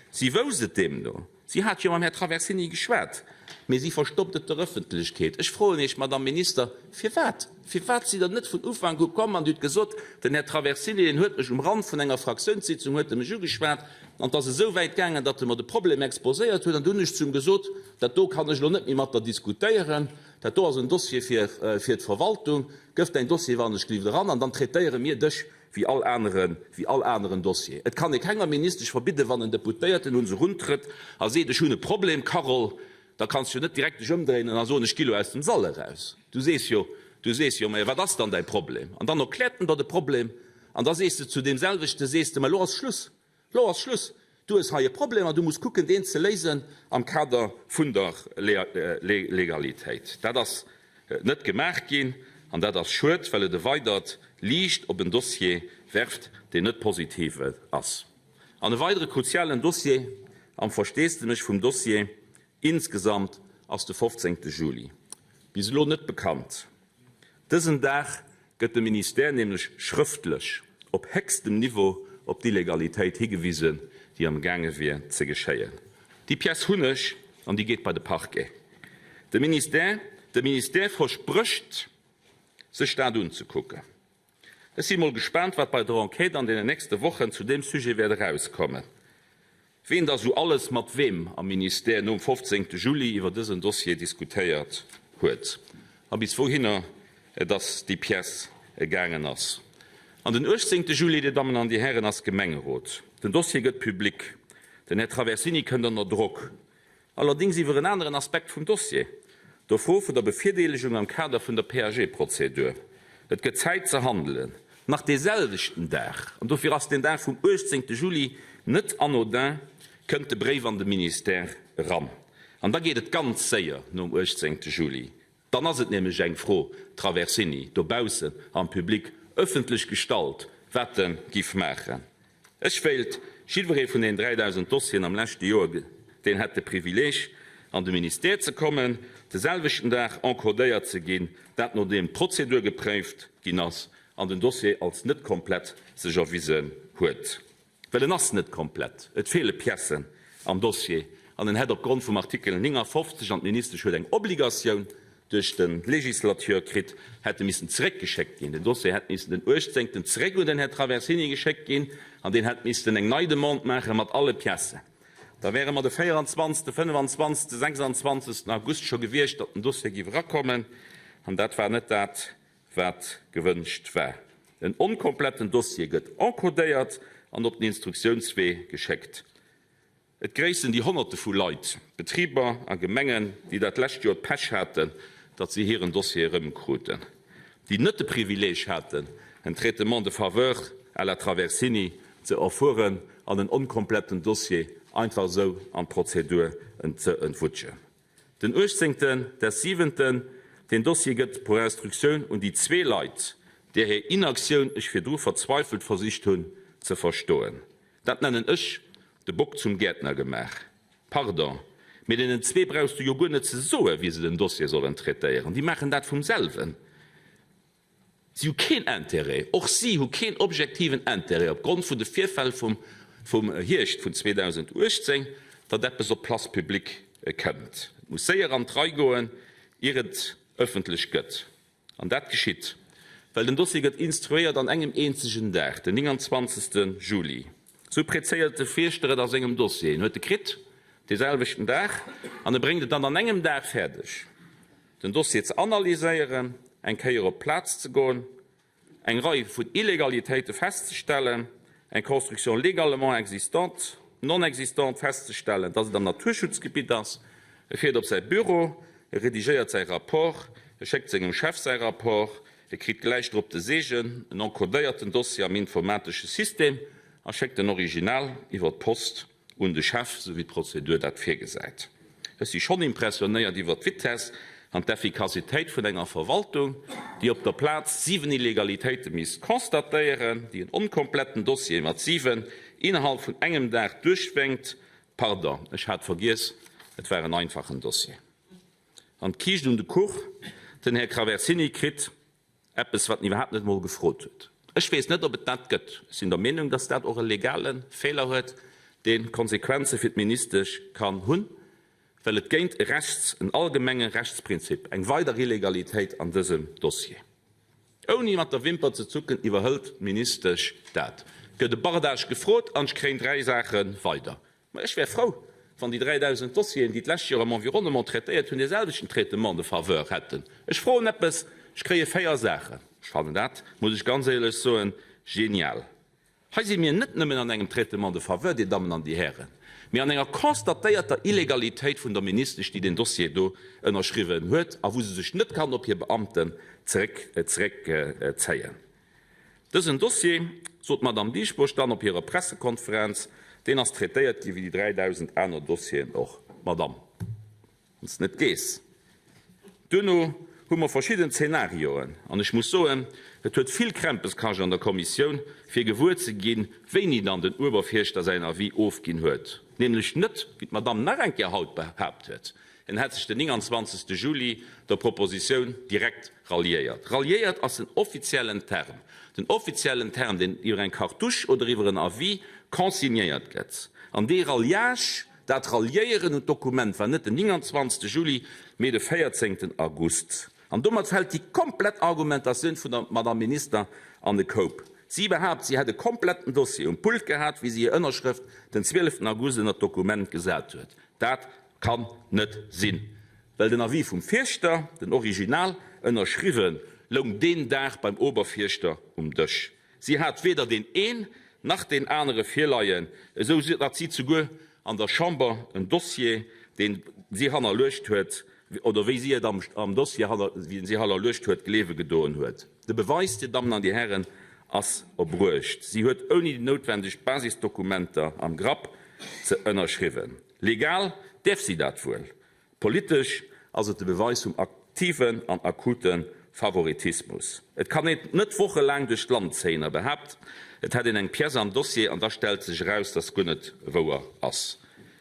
Si wousst et deemno, si hat jo mam Här Traversini geschwat, mee si verstoppt et der Ëffentlechkeet. Ech froen Iech, Madamm Minister, firwat? Firwat sidd Der net vun Ufank u komm an Dir hutt gesot, den Här Traversini, deen huet mech um Rand vun enger Fraktiounssitzung huet e mech ugeschwat an et ass esou wäit gaangen, datt e mer de Problem exposéiert huet an du hunn ech zu em gesot, dat do kann ech elo net méi mat der diskutéieren, Dat do ass en Dossier fir fir d'Verwaltung. Gëff däin Dossier wann ech gelift eran an dann traitéiere mir dech wéi all anere wéi all aneren Dossier. Et kann ee kenger Ministesch verbidden, wann en Deputéierten un se eruntrëtt a seet, ech hunn e Problem, Carole, da kanns du jo net direkt dech ëmdréinen a soen, ech gi lo aus dem Sall eraus. Du sees jo, du sees jo, mä wat ass dann däi Problem? An dann erkläert en der de Problem an da sees de zu deem selwechte, sees de, mä lo ass Schluss. Lo ass Schluss! Du hues hei e Problem an du muss kucken, deen ze léisen am Kader vun der Legalitéit. Dat ass net gemaach ginn an dat ass schued, well et e weidert Liicht op en Dossier werft, deen net positiv ass. An e weidere kruzialen Dossier am Versteesdemech vum Dossier insgesamt ass de 15. Juli. Bis elo net bekannt. Dësen Dag gëtt de Ministère nämlech schrëftlech op héchstem Niveau op d'Illegalitéit higewisen, déi am gaange wier ze geschéien. Déi Pièce hunn ech an déi geet bei de Parquet. De Ministère, de Ministère versprécht sech dat unzekucken. Ech si mol gespaant, wat bei der Enquête an deenen nächste Wochen zu deem Sujet wäert erauskommen. Ween da sou alles mat weem am Ministère nom 15 Juli iwwer dësen Dossier diskutéiert huet a bis wouhinner dass déi Pièce gaangen ass. An den 18 Juli, Dir Dammen an Dir Hären, ass Gemengerot. Den Dossier gëtt public. Den Här Traversini kënnt ënner Drock. Allerdéngs iwwer en aneren Aspekt vum Dossier. Der Fro vun der Bevirdeelegung am Kader vun der PAG-Prozedur. Et gëtt Zäit ze handelen. Nach dee selwechten Dag, an dofir ass deen Dag vum 18 Juli net anodin, kënnt de Bréif an de Ministère eran. An da geet et ganz séier nom 18 Juli. Dann ass et nämlech eng Fro Traversini dobaussen am Public ëffentlech gestallt, wat e giff maachen. Ech wéilt jiddweree vun den 3.000 Dossieren am leschte Joer, deen hätt de Privileeg an de Ministère ze kommen, de selwechten Dag encodéiert ze ginn, dat nodeem d'Prozedur gepréift ginn ass an den Dossier als net komplett sech erwisen huet. Well en ass net komplett, et feele Piècen am Dossier an en hätt opgrond vum Artikel 59, an d'Ministesch huet eng Obligatioun duerch de Législateur kritt, hätt e missen zeréckgeschéckt ginn. Den Dossier hätt missen den 18. zeréck un den Här Traversini geschéckt ginn an deen hätt missten eng nei Demande maache mat alle Piècen. Da wäre mer de 24., 25., 26. August scho gewiescht, datt den Dossier géif erakommen an dat war net dat, wat gewënscht war. En onkompletten Dossier gëtt encodéiert an op den Instruktiounswee geschéckt. Et gréissen déi Honnerte vu Leit, Betriber a Gemengen, déi dat lescht Joer d'Pech haten, datt si hiren Dossier erëmkruten, déi net de Privileeg haten, en Traitement de faveur à la Traversini ze erfueren an en onkompletten Dossier einfach esou an d'Prozedur ze entwutschen. Den uechtzéngten des siwenten, Den Dossier gëtt pour instruction un déi zwee Leit, där hir Inaktioun ech virdru verzweifelt versicht hunn ze verstoen. Dat nennen ech de Bock zum Gäertner gemaach. Pardon, mee deenen zwee brauchs du jo guer net ze soen, wéi se den Dossier sollen traitéieren. Déi maachen dat vum selwen. Si hu keen Intérêt, och si hu keen objektiven Intérêt, opgrond vun de Virfäll vum Hierscht vun 2018, datt eppes op d'Place publique kënnt. Et muss séier an d'Rei goen, ier et ëffentlech gëtt. An dat geschitt, well den Dossier gëtt instruéiert an engem eenzegen Dag, den 29. Juli. Sou prezéiert de Fierschter et a sengem Dossier. En huet e kritt dee selwechten Dag an e bréngt et dann an engem Dag fäerdeg, den Dossier ze analyséieren, eng Kéier op d'Plaz ze goen, eng Rei vun Illegalitéite festzestellen, eng Construction légalement existante, non existante festzestellen, dass et am Naturschutzgebitt ass. E fiert op säi Büro, e redigéiert säi Rapport, e schéckt sengem Chef säi Rapport, e kritt gläich drop de Seegen, en encodéiert den Dossier am informatesche System a schéckt den Original iwwer d'Post un de Chef, sou wéi d'Prozedur dat virgesäit. Ech si schonn impressionéiert iwwer d'Vitesse an d'Effikassitéit vun enger Verwaltung, déi op der Plaz 7 Illegalitéite misst constatéieren, déi en onkompletten Dossier mat 7 innerhalb vun engem Dag duerchwénkt. Pardon, ech hat vergiess, et war en einfachen Dossier. An d'Kiischt un de Kuch, den Här Traversini kritt Eppes, wat en iwwerhaapt net emol gefrot huet. Ech weess net, ob et dat gëtt. Ech sinn der Meenung, dass dat och e legale Feeler huet, dee Konsequenze fir d'Ministesch kann hunn, well et géint e Rechts-, en allgemenge Rechtsprinzip, eng weider Illegalitéit an dësem Dossier. Ouni mat der Wimper ze zucken, iwwerhëlt d'Ministesch dat. Gëtt e Bardage gefrot an ech kréien dräi Saache weider. Mä ech wär frou, wann déi 3.000 Dossieren, déi d'lescht Joer am Environnement traitéiert hunn, dee selwechten Traitement de faveur hätten. Ech froen eppes, ech kréie véier Saachen. Ech fannen dat, muss ech ganz éierlech soen, genial. Hei si mir net nëmmen an engem Traitement de faveur, Dir Dammen an Dir Hären, mee an enger constatéierter Illegalitéit vun der Ministesch, déi deen Dossier do ënnerschriwwen huet a wou se sech net kann op hir Beamten zeréckzéien. Dësen Dossier, sot d'Madamm Dieschbourg dann op hirer Pressekonferenz, deen ass traitéiert gi wéi déi 3.000 aner Dossieren och. Madamm, wann s de net gees. Duerno hu mer verschidden Zenarioen, an ech muss soen, et huet vill Krämpes kascht an der Kommissioun, fir gewuer ze ginn, wéini dann den Ueberfierschter säin Avis ofginn huet, nämlech net, wéi d'Madamm nach eng Kéier haut behaapt huet, En hätt sech den 29. Juli der Propositioun direkt ralliéiert. Ralliéiert ass den offiziellen Term, den offiziellen Term, deen iwwer eng Cartouche oder iwwer en Avis consignéiert gëtt. An dee Ralliage, dat Ralliéieren un d'Dokument war net den 29. Juli, mee de 14. August. An domat fält déi komplett Argumentatioun vun der Madame Minister an e Koup. Si behaapt, si hätt e kompletten Dossier um Pult gehat, wéi si hir Ënnerschrëft den 12. August ënner d'Dokument gesat huet. Dat Kann net sinn, well den Avis vum Fierschter, den Original, ënnerschriwwen, loung deen Dag beim Oberfierschter um Dësch. Si hat weder deen een nach deen anere virleien, esou datt si zuguer an der Chamber en Dossier, deen si hannerluecht huet, oder wéi si et am Dossier, wéi en si hannerluecht huet, gleewe gedoen huet. De Beweis, Dir Dammen an Dir Hären, ass erbruecht. Si huet ouni déi noutwendeg Basisdokumenter am Grapp ze ënnerschriwwen. Legal däerf si dat wuel, Politesch ass et de Beweis vum aktiven an akute Favoritismus. Et kann een net wochelaang duerch d'Land zéien a behaapt, et hätt een eng Pièce am Dossier an da stellt sech eraus, datt guer net wouer ass.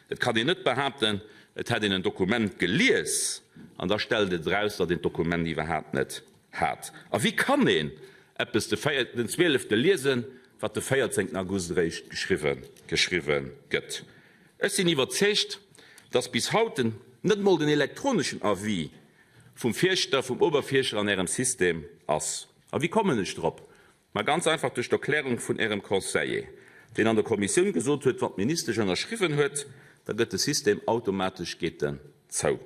Et kann een net behaapten, et hätt een en Dokument gelies an da stellt et eraus, datt een d'Dokument iwwerhaapt net hat. A wéi kann een eppes den zwielefte liesen, wat de véierzéngten August eréischt geschriwwe gëtt? Ech sinn iwwerzeegt, dass bis haut den net mol den elektroneschen Avis vum Fierschter, vum Oberfierschter an Ärem System ass. A wéi kommen ech drop? Ma ganz einfach duerch d'Erklärung vun Ärem Conseiller, deen an der Kommissioun gesot huet, wann d'Ministesch ënnerschriwwen huet, da gëtt de System automatesch geet en zou.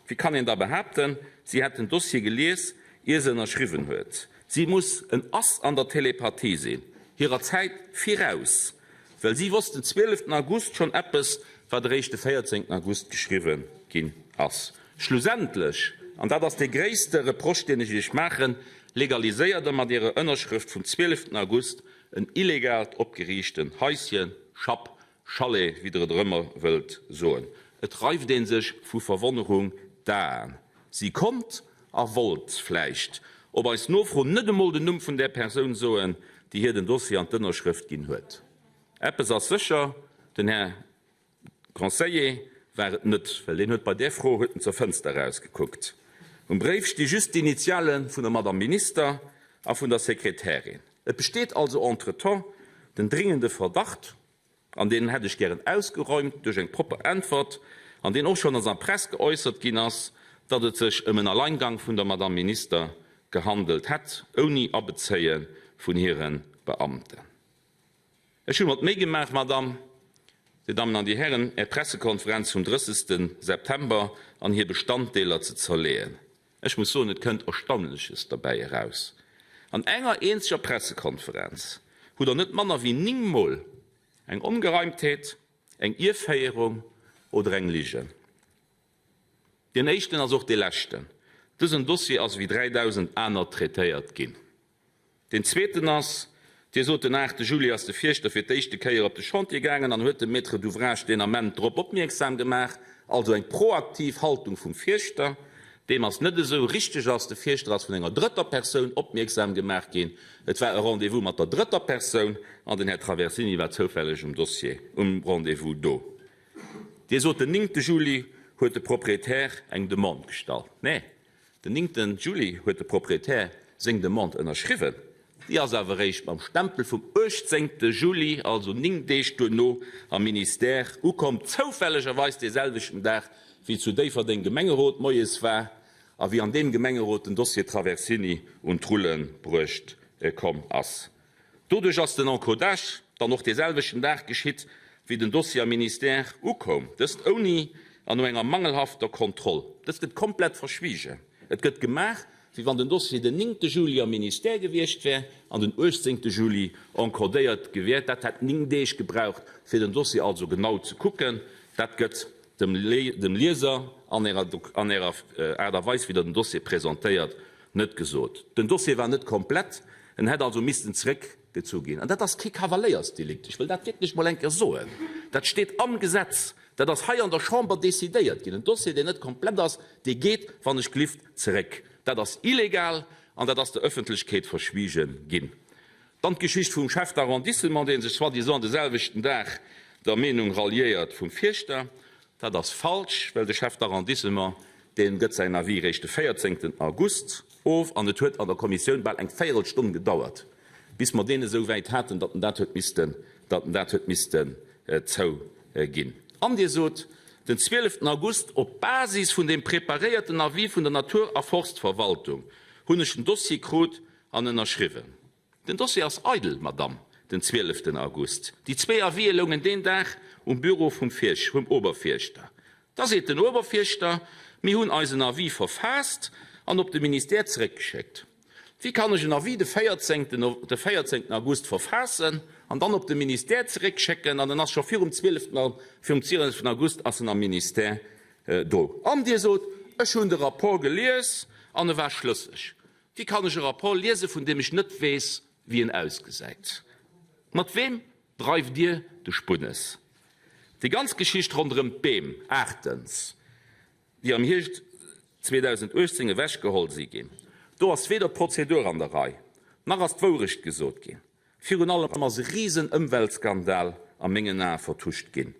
Wéi kann een da behaapten, si hätt den Dossier gelies, ier se ënnerschriwwen huet? Si muss en Ass an der Telepathie sinn, hirer Zäit viraus, well si wosst den 12 August schonn eppes, wat eréischt de 14 August geschriwwe ginn ass. Schlussendlech, an dat ass dee gréisste Reproche, deen ech Iech maachen, legaliséiert Der mat Irer Ënnerschrëft vum 12 August en illegaalt opgeriichten Haischen, Schapp, Chalet, wéi der et och ëmmer wëllt soen. Et reift ee sech vu Verwonnerung d'Aen. Si konnt a wollt vläicht op eis Nofro net emol den Numm vun där Persoun soen, déi hir den Dossier an d'Ënnerschrëft ginn huet. Eppes ass sécher, den Här Conseiller war et net, well deen huet bei där Fro huet en zur Fënster erausgekuckt. Um Bréif sti just d'Initiale vun der Madame Minister a vun der Sekretärin. Et besteet also entretemps den dringende Verdacht, an deen hätt ech gären ausgeräumt duerch eng propper Äntwert, an deen och schonn an der Press geäussert ginn ass, datt et sech ëm en Alleingang vun der Madame Minister gehandelt hätt, ouni Abezéie vun hire Beamten. Ech hu mer d'Méi gemaach, Madame, Dir Dammen an Dir Hären, Är Pressekonferenz vum 30. September an hir Bestanddeeler ze zerleeën. Ech muss soen, et kënnt Erstaunleches derbäi eraus. An enger eenzeger Pressekonferenz hutt Der net manner wéi néngmol eng Ongereimtheet, eng Ierféierung oder eng Ligen. Deen éischten ass och dee leschten. Dësen Dossier ass ewéi 3.000 aner traitéiert ginn. Deen zweeten ass, Dir sot, den aachte Juli ass de Fierschter fir d'éischte Kéier op de Chantier gaangen an huet de Maître d'ouvrage deen Ament drop opmierksam gemaach. Also eng proaktiv Haltung vum Fierschter. Deem ass net esou. Richteg ass, de Fierschter ass vun enger drëtter Persoun opmierksam gemaach ginn. Et war e Rendez-vous mat der drëtter Persoun an den Här Traversini war zoufälleg um Dossier, um Rendez-vous do. Dir sot, den néngte Juli huet de Proprietär eng Demande gestallt. Nee, Den néngten Juli huet de Proprietär seng Demande ënnerschriwwen. Déi ass awer eréischt mam Stempel vum uechtzéngte Juli, also 9 Deeg duerno, am Ministère ukomm, zoufällegerweis dee selwechten Dag, wéi zu Déifferdeng Gemengerot moies war a wéi an deem Gemengerot den Dossier Traversini un d'Rulle bruecht komm ass. Doduerch ass den Encodage dann och dee selwechten Dag geschitt, wéi den Dossier am Ministère ukoum, dëst ouni an no enger mangelhafter Kontroll. Dëst gëtt komplett verschwiegen. Et gëtt gemaach, wéi wann den Dossier den néngte Juli am Ministère gewiescht wär an den uechtzéngte Juli encodéiert gi wär. Dat hätt 9 Deeg gebraucht, fir den Dossier also genau ze kucken. Dat gëtt dem Lieser an Ärer Aart a Weis, wéi Der den Dossier presentéiert, Net gesot. Den Dossier war net komplett, en hätt also missten zeréckgezu ginn. An dat ass kee Kavaléiersdelikt, ech wëll dat wierklech mol eng Kéier soen. Dat steet am Gesetz, dat ass hei an der Chamber decidéiert ginn. En Dossier, deen net komplett ass, dee geet, wann ech glift, zeréck. Dat ass illegal an dat ass der Ëffentlechkeet verschwiege ginn. Dann d'Geschicht vum Chef d'arrondissement, dee sech soi-disant de selwechten Dag der Meenung ralliéiert vum Fierschter. Dat ass falsch, well de Chef d'arrondissement, dee gëtt säin Avis réischt de 14 August of an et huet an der Kommissioun bal eng Véierelstonn gedauert, bis mer deen esou wäit haten, datt en dat huet missten, datt en dat huet missten zouginn. An Dir sot, den 12 August, op Basis vun deem preparéierten Avis vun der Natur a Forstverwaltung hunn ech den Dossier krut an ënnerschriwwen. Den Dossier ass eidel, Madamm, den zwieleften August. Déi zwee Avisë loungen deen Dag um Büro vum Fiersch, vum Oberfierschter. Da seet den Oberfierschter, Mir hunn eisen Avis verfaasst an op de Ministère zeréckgeschéckt. Wéi kann ech en Avis de véierzéngten, de véierzéngten August verfaassen an dann op de Ministère zeréckschécken an en ass scho virum zwieleften, virum zwieleften August ass en am Ministère do? An Dir sot. Ech hunn de Rapport gelies an e war schlësseg. Wéi kann ech e Rapport liesen, vun deem ech net weess, wéi en ausgesäit? Mat weem dreift Dir de Spunnes? Déi ganz Geschicht ronderëm d'Beem, aachtens, déi am Hierscht 2018 ewechgeholl si ginn, do ass weder d'Prozedur an der Rei, nach ass d'Wourecht gesot ginn. Virun allem ass e risen Ëmweltskandal a mengen Ae vertuscht ginn.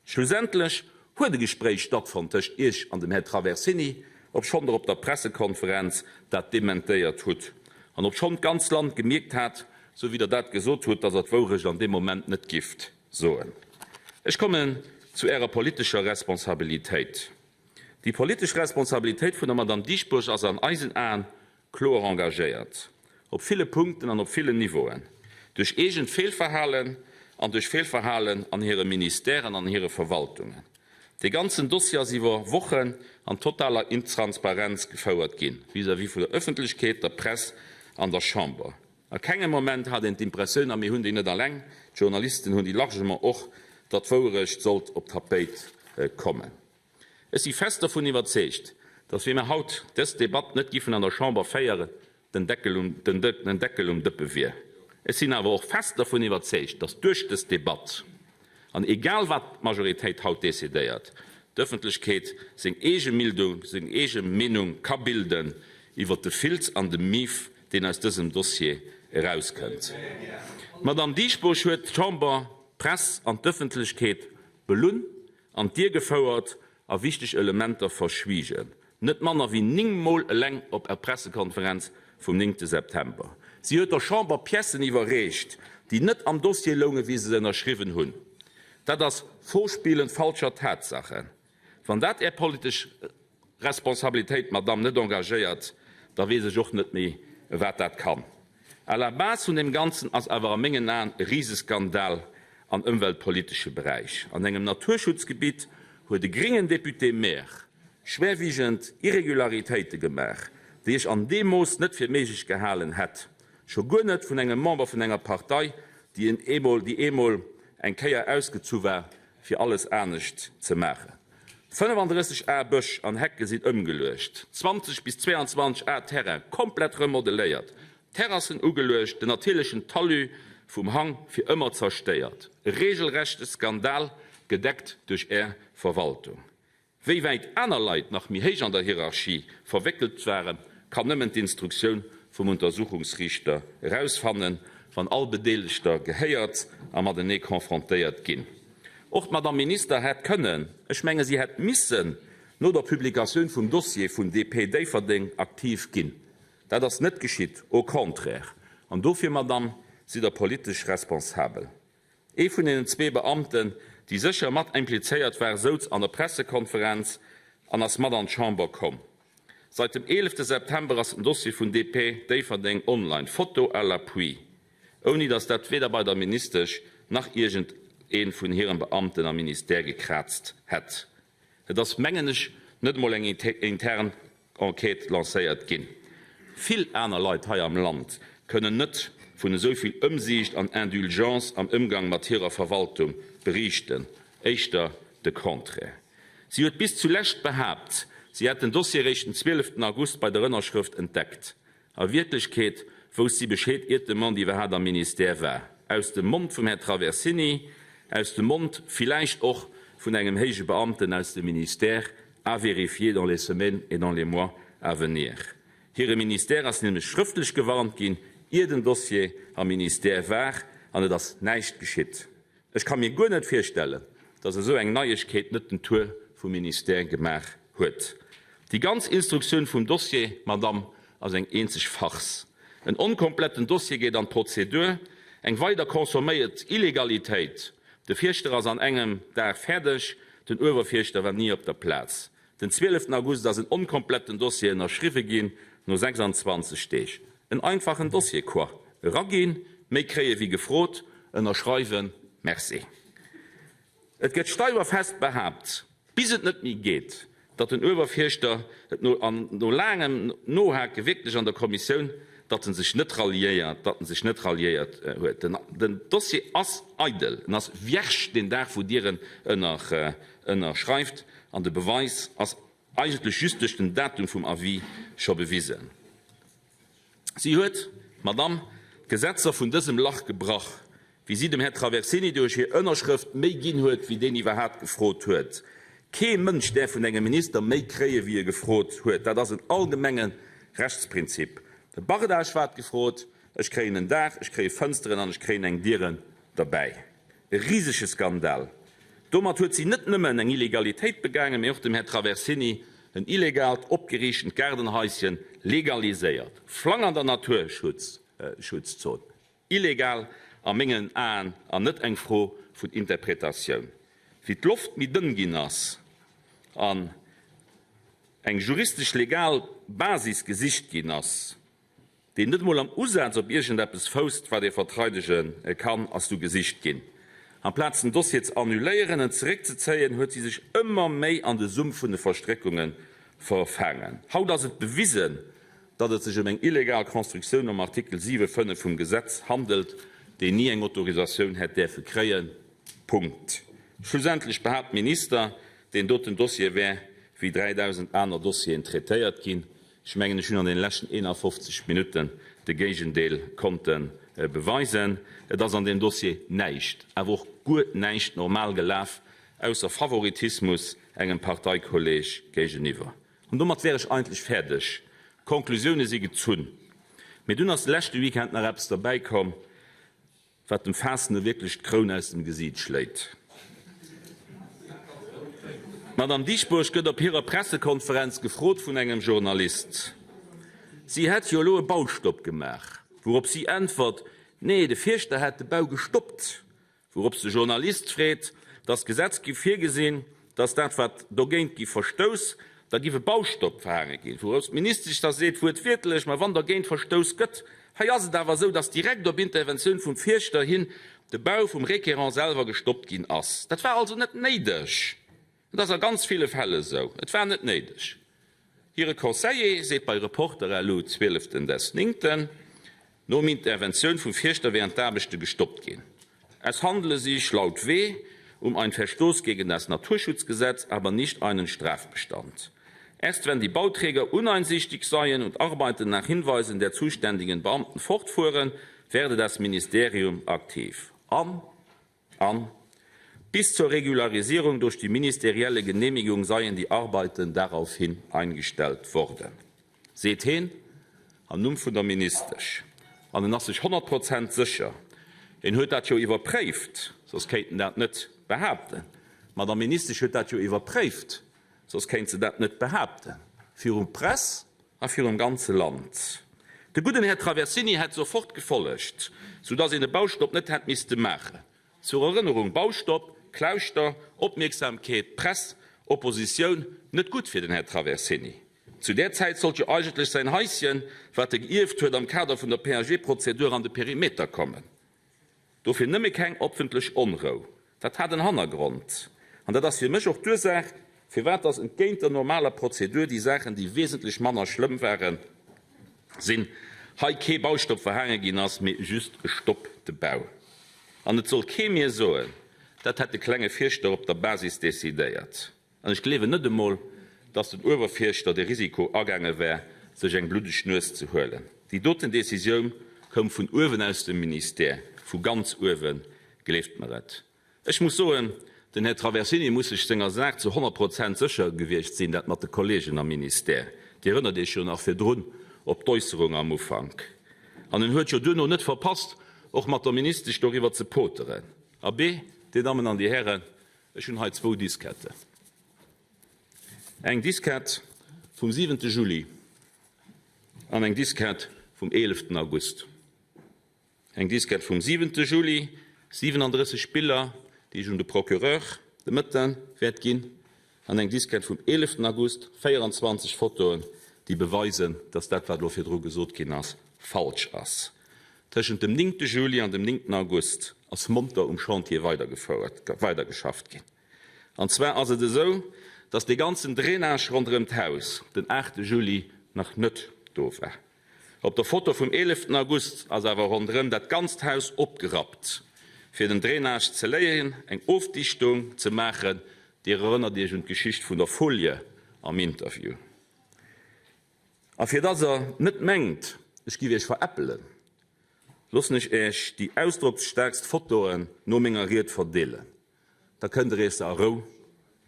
Schlussendlech huet e Gespréich stattfonnt tëscht Iech an dem Här Traversini, obschonn Der op der Pressekonferenz dat dementéiert hutt an obschonn d'ganz Land gemierkt hat, sou wéi Der dat gesot hutt, dass Der d'Wourecht an deem Moment net gifft soen. Ech kommen zu Ärer politescher Responsabilitéit. Déi politesch Responsabilitéit vun der Madamm Dieschbourg ass an eisen Aen kloer engagéiert, op ville Punkten an op villen Niveauen, duerch eegent Feelverhalen an duerch Feelverhalen an hire Ministèren an hire Verwaltungen. Dee ganzen Dossier ass iwwer Wochen an totaler Intransparenz gefouert ginn, vis-à-vis vun der Öffentlechkeet, der Press an der Chamber. A kengem Moment hat een d'Impressioun, a mir hunn déi net alleng, d'Journalisten hunn déi largement och, datt d'Wouerecht sollt op d'Tapéit kommen. Ech si fest dovun iwwerzeegt, datt wa mir haut dës Debatt net giffen an der Chamber féieren, den Deckel um, den Deckel um Dëppe wier. Ech sinn awer och fest dovun iwwerzeegt, datt duerch dës Debatt, an egal wat d'Majoritéit haut decidéiert, d'Ëffentlechkeet seng eege Mildung, seng eege Meenung ka bilden iwwert de Filz an de Mief, deen aus dësem Dossier erauskënnt. D'Madame Dieschbourg huet d'Chamber, d'Press an d'Ëffentlechkeet belunn an d'Dier gefouert a wichteg Elementer verschwiegen, net manner wéi 9 Mol eleng op er Pressekonferenz vum néngte September. Si huet der Chamber Piècen iwwerreecht, déi net am Dossier loungen, wéi se se ënnerschriwwen hunn. Dat ass Vorspielen falscher Tatsachen. Wann dat Är politesch Responsabilitéit, Madamm, net engagéiert, da weess ech och net méi, wat dat kann. À la base vun deem Ganzen ass awer a mengen Aen e Riseskandal am ëmweltpolitesche Beräich. An engem Naturschutzgebitt huet e gréngen Député-maire schwerwiegend Irregularitéite gemaach, déi ech an deem Mooss net fir méiglech gehalen hätt, scho guer net vun engem Member vun enger Partei, déi eemol, déi eemol eng Kéier ausgezu war, fir alles anescht ze maachen. 35 Ar Bësch an Hecke sinn ëmgeluecht, 20 bis 22 Ar Terrain komplett remodeléiert, Terrassen ugeluecht, den natierlechen Talus vum Hang fir ëmmer zerstéiert. E regelrechte Skandal, gedeckt duerch Är Verwaltung. Wéi wäit aner Leit nach méi héich an der Hierarchie verwéckelt waren, kann nëmmen d'Instruktioun vum Untersuchungsriichter erausfannen, wann all Bedeelegter gehéiert a matenee confrontéiert ginn. Och d'Madame Minister hätt kënnen, ech menge si hätt missen, no der Publikatioun vum Dossier vun DP Déifferdeng aktiv ginn. Dat ass net geschitt, au contraire. An dofir, Madame, sidd Der politesch responsabel. Ee vun deenen zwee Beamten, déi sécher mat implizéiert war, souz an der Pressekonferenz an ass mat an d'Chamber komm. Seit dem 11 September ass den Dossier vun DP Déifferdeng online, Photo à l'appui, ouni datt dat weder bei der Ministesch nach iergend ee vun hiren Beamten am Ministère gekraazt hätt. Et ass, mengen ech, net emol eng intern Enquête lancéiert ginn. Vill aner Leit hei am Land kënnen net vun esou vill Ëmsiicht an Indulgence am Ëmgang mat hirer Verwaltung beriichten, éischter de Contraire. Si huet bis zulescht behaapt, si hätt den Dossier réischt den 12 August bei der Ënnerschrëft entdeckt. A Wierklechkeet wousst si Bescheed iert d'Demande iwwerhaapt am Ministère war. Aus dem Mond vum Här Traversini, aus dem Mond villäicht och vun engem héije Beamten aus dem Ministère, à vérifier dans les semaines et dans les mois à venir. Hire Ministère ass nämlech schrëftlech gewarnt ginn, ier den Dossier am Ministère war, an et ass näischt geschitt. Ech ka mir guer net virstellen, datt esou eng Neiegkeet net den Tour vum Ministère gemaach huet. Déi ganz Instruktioun vum Dossier, Madamm, ass eng eenzeg Farce. En onkompletten Dossier geet an d'Prozedur, eng weider consomméiert Illegalitéit. De Fierschter ass an engem Dag fäerdeg, den Uewerfierschter war ni op der Plaz. Den 12 August ass en onkompletten Dossier ënnerschriwwe ginn, no 26 Deeg. En einfachen Dossier, quoi. Eraginn, méi kréie wéi gefrot, ënnerschreiwen, merci. Et gëtt steif a fest behaapt, bis et net méi geet, datt den Uewerfierschter et no, an no laangem Nohake wierklech an der Kommissioun, datt en sech net ralliéiert, datt en sech net ralliéiert huet. Den Dossier ass eidel, en ass vierge deen Dag wou Dir en ënnerschreift. An de Beweis ass. Eigentlech just duerch den Datum vum Avis scho bewisen. Si huet, d'Madame, d'Gesetzer vun dësem Lach gebrach, wéi si dem Här Traversini duerch hir Ënnerschrëft méi ginn huet, wéi deen iwwerhaapt gefrot huet. Kee Mënsch däerf vun engem Minister méi kréie wéi e gefrot huet. Dat ass en allgemenge Rechtsprinzip. De Bardage waart gefrot, ech kréien en Daach, ech kréie Fënsteren an ech kréien eng Diere derbäi. E risege Skandal! Domat huet si net nëmmen eng Illegalitéit begaangen, mee och dem Här Traversini en illegaalt opgeriichtent Gaardenhaischen legaliséiert. Flang an der Naturschutzzon. Illegal a mengen Aen an net eng Fro vun Interpretatioun. Wéi d'Loft méi dënn ginn ass an eng juristesch legal Basis gesicht ginn ass, deen net emol am Usaz op iergendeppes fousst, wat ee verteidege kann, ass du gesicht ginn. Amplaz den Dossier ze annuléieren, en zeréckzezéien, huet si sech ëmmer méi an de Sumpf vun de Verstréckunge verfaangen. Haut ass et bewisen, datt et sech ëm eng illegal Constructioun nom Artikel 7, 5 vum Gesetz handelt, déi ni eng Autorisatioun hätt däerfe kréien. Punkt. Schlussendlech behaapt d'Minister, deen doten Dossier wär wéi 3.000 aner Dossieren traitéiert ginn. Ech mengen, ech hunn an deene leschten 51 Minutten de Géigendeel konnte beweisen. Et ass an deem Dossier näischt, awer och guer näischt normal gelaf, ausser Favoritismus engem Parteikolleeg géigeniwwer. An domat wär ech eigentlech fäerdeg. D'Conclusioune si gezunn. Mee dunn ass de leschte Weekend nach eppes derbäikomm, Wat dem Faassene wierklech d'Kroun aus dem Gesiit schléit. D'Madame Dieschbourg gëtt op hirer Pressekonferenz gefrot vun engem Journalist, si hätt jo elo e Baustopp gemaach. Wourops si äntwert, Nee, de Fierschter hätt de Bau gestoppt. Wourops de Journalist freet, datt d'Gesetz giff virgesinn, Dass dat, wat dogéint gi verstouss, da giff e Baustopp verhaange ginn. Wourous d'Ministesch da seet wuertwiertlech, Ma wann dergéint verstouss gëtt. Hei ass et awer esou, dass direkt op Interventioun vum Fierschter hin de Bau vum Requérant selwer gestoppt ginn ass. Dat war also net néideg. Et ass a ganz ville Fäll esou, et war net néideg. Hire Conseiller seet bei Reporter.lu 12 des 9, nom Interventioun vum Fierschter wären d'Aarbechte gestoppt ginn. Es handele sich laut W. um einen Verstoß gegen das Naturschutzgesetz, aber nicht einen Strafbestand. Erst wenn die Bauträger uneinsichtig seien und Arbeiten nach Hinweisen der zuständigen Beamten fortfuhren, werde das Ministerium aktiv. An An bis zur Regularisierung durch die ministerielle Genehmigung seien die Arbeiten daraufhin eingestellt worden, seet heen am Numm vun der Ministesch. An en ass sech 100 Prozent sécher, en huet dat jo iwwerpréift, soss kéint en dat net behaapten. D'Madame Ministesch huet dat jo iwwerpréift, soss kéint se dat net behaapten virum Press a virum ganze Land. De gudden Här Traversini hätt sofort gefollegt, sou dass een e Baustopp net hätt misste maachen. Zur Erënnerung, Baustopp, Klauschter, Opmierksamkeet, Press, Oppositioun, net gutt fir den Här Traversini. Zu där Zäit sollt jo eigentlech säin Haisschen, wat e geierft huet, am Kader vun der PAG-Prozedur an de Perimeter kommen. Dofir nëmme keng opfentlech Onrou. Dat hat en Hannergrond. An dat ass fir mech och d'Ursaach, firwat dass entgéint der normaler Prozedur déi Saachen, déi wesentlech manner schlëmm waren, sinn, hei kee Baustopp verhaange ginn ass, mee just e Stopp de bau. An et soll kee mir soen, dat hätt de klenge Fierschter op der Basis decidéiert. An ech gleewen net emol, dass den Uewerfierschter de Risiko agaange wär, sech eng bluddeg Nues ze huelen. Déi doten Decisioun koum vun uewen aus dem Ministère, vu ganz uewen, gleeft mer et. Ech muss soen, den Här Traversini muss sech senger Saach zu 100 Prozent sécher gewiescht sinn, dat mat de Kollegen am Ministère. Dir erënnert Iech jo nach virdrun op d'Äusserung am Ufank. An en huet jo duerno net verpasst, och mat der Ministesch doriwwer ze poteren. Abee, Dir Dammen an Dir Hären, Ech hunn hei zwou Disketten. Eng Diskett vum siwente Juli an eng Diskett vum eeleften August. Eng Diskett vum siwente Juli, 37 Biller, déi ech un de Procureur de Mëtte wäert ginn, an eng Diskett vum eeleften August, 24 Fotoen, déi beweisen, dass dat, wat elo virdru gesot ginn ass, falsch ass. Tëschent dem néngte Juli an dem néngten August ass monter um Chantier weidergefouert, weidergeschafft ginn. An zwar ass et esou, dass dee ganzen Drainage ronderëm d'Haus den aachte Juli nach net do war. Op der Foto vum eeleften August ass awer ronderëm dat ganzt Haus opgerappt, fir den Drainage ze léien, eng Ofdichtung ze maachen. Dir erënnert Iech un d'Geschicht vun der Folie. am Interview. A fir dass Der net mengt, ech giff Iech veräppelen, loossen ech Iech déi ausdrocksstaarkst Fotoen no menger Ried verdeelen. Da kënnt Der Iech se a Rou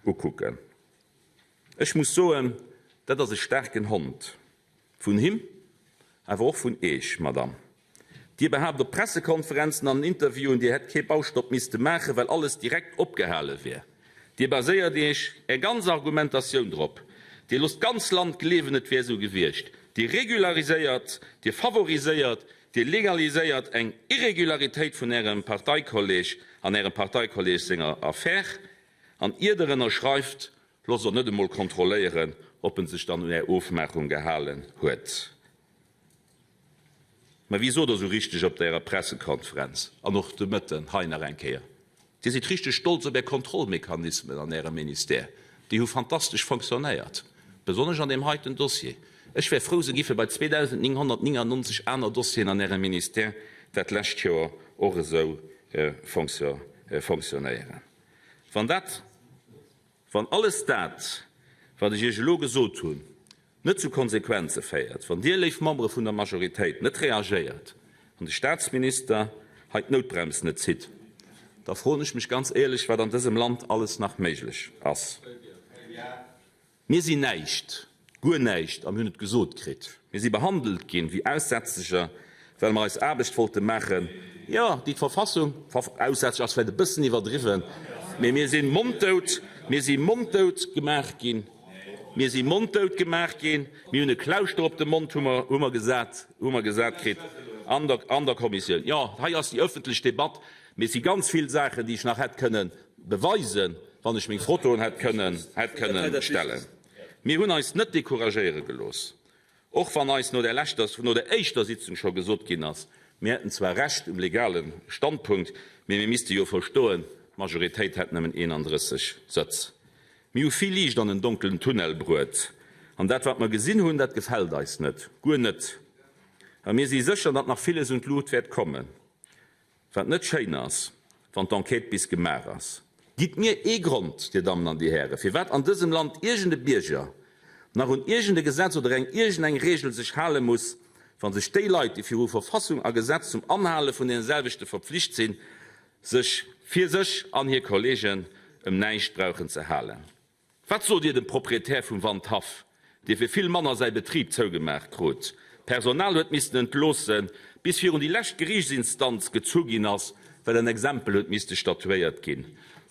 ukucken. Ech muss soen, dat ass e staarken Hond. Vun him, awer och vun Iech, Madamm. Dir behaapt op Pressekonferenzen an Interviewen, Dir hätt kee Baustopp misste maachen, well alles direkt opgehale wär. Dir baséiert Iech Är ganz Argumentatioun drop. Dir loosst d'ganz Land gleewen, et wär esou gewiescht. Dir regulariséiert, Dir favoriséiert, Dir legaliséiert eng Irregularitéit vun Ärem Parteikolleg an Ärem Parteikolleg senger Affär. An ier Der ënnerschreift, loosst Der net emol kontrolléieren, ob en sech dann un Är Ofmaachung gehalen huet. Mä wéi sot Der esou richteg op der Ärer Pressekonferenz an och de Mëtten hei nach eng Kéier, Dir sidd richteg stolz op Är Kontrollmechanismen an Ärem Ministère. Déi hu fantastesch fonctionnéiert, besonnesch an deem heiten Dossier. Ech wär frou, se giffe bei 2.999 aner Dossieren an Ärem Ministère dat lescht Joer och esou fonctionnéieren. Wann dat, wann alles dat, wat ech Iech elo gesot hunn, net zu Konsequenze féiert, wann Dir, léif Membere vun der Majoritéit, net reagéiert an de Statsminister hei d'Noutbrems net zitt, da froen ech mech ganz éierlech, wat an dësem Land alles nach méiglech ass. Mir sinn näischt, guer näischt a mir hunn et gesot kritt. Mir si behandelt ginn wéi Aussätzeger, well mer eis Aarbecht wollte maachen, jo, déi d'Verfassung, Aussätzeg ass vläicht e bëssen iwwerdriwwen, mee mir si monddout, mir si monddout gemaach ginn. Mir si monddout gemaach ginn, mir hunn e Klauschter op de Mond hu mer, hu mer gesat, hu mer gesat kritt an der, an der Kommissioun. Jo, hei ass déi ëffentlech Debatt, mee et si ganz vill Saachen, déi ech nach hätt kënnen beweisen, wann ech meng Fotoen hätt kënnen, hätt kënnen stellen. Mir hunn eis net decouragéiere gelooss. Och wann eis no der leschter, no der éischter Sitzung scho gesot ginn ass, mir hätten zwar Recht um legale Standpunkt, mee mir misste jo verstoen, d'Majoritéit hätt nëmmen 31 Sëtz. Mir hu vill Liicht an en donkelen Tunnel bruet. An dat, wat mer gesinn hunn, dat gefält eis net, guer net. A mir si sécher, datt nach villes un d'Luucht wäert kommen. Wat net schéin ass, wann d'Enquête bis gemaach ass. Gitt mir ee Grond, Dir Dammen an Dir Hären, firwat an dësem Land iergend e Bierger nach un iergend e Gesetz oder eng iergend eng Regel sech hale muss, wa sech déi Leit, déi viru Verfassung a Gesetz zum Anhale vun deene selwechte verpflicht sinn, sech fir sech an hir Kollegen ëm näischt brauchen ze halen. Wat sot Dir dem Proprietär vum Wandhaff, dee fir vill manner säi Betrib zougemaach krut, d'Personal huet missten entloossen, bis virun déi lescht Geriichtsinstanz gezu ginn ass, well en Exempel huet misste statuéiert ginn?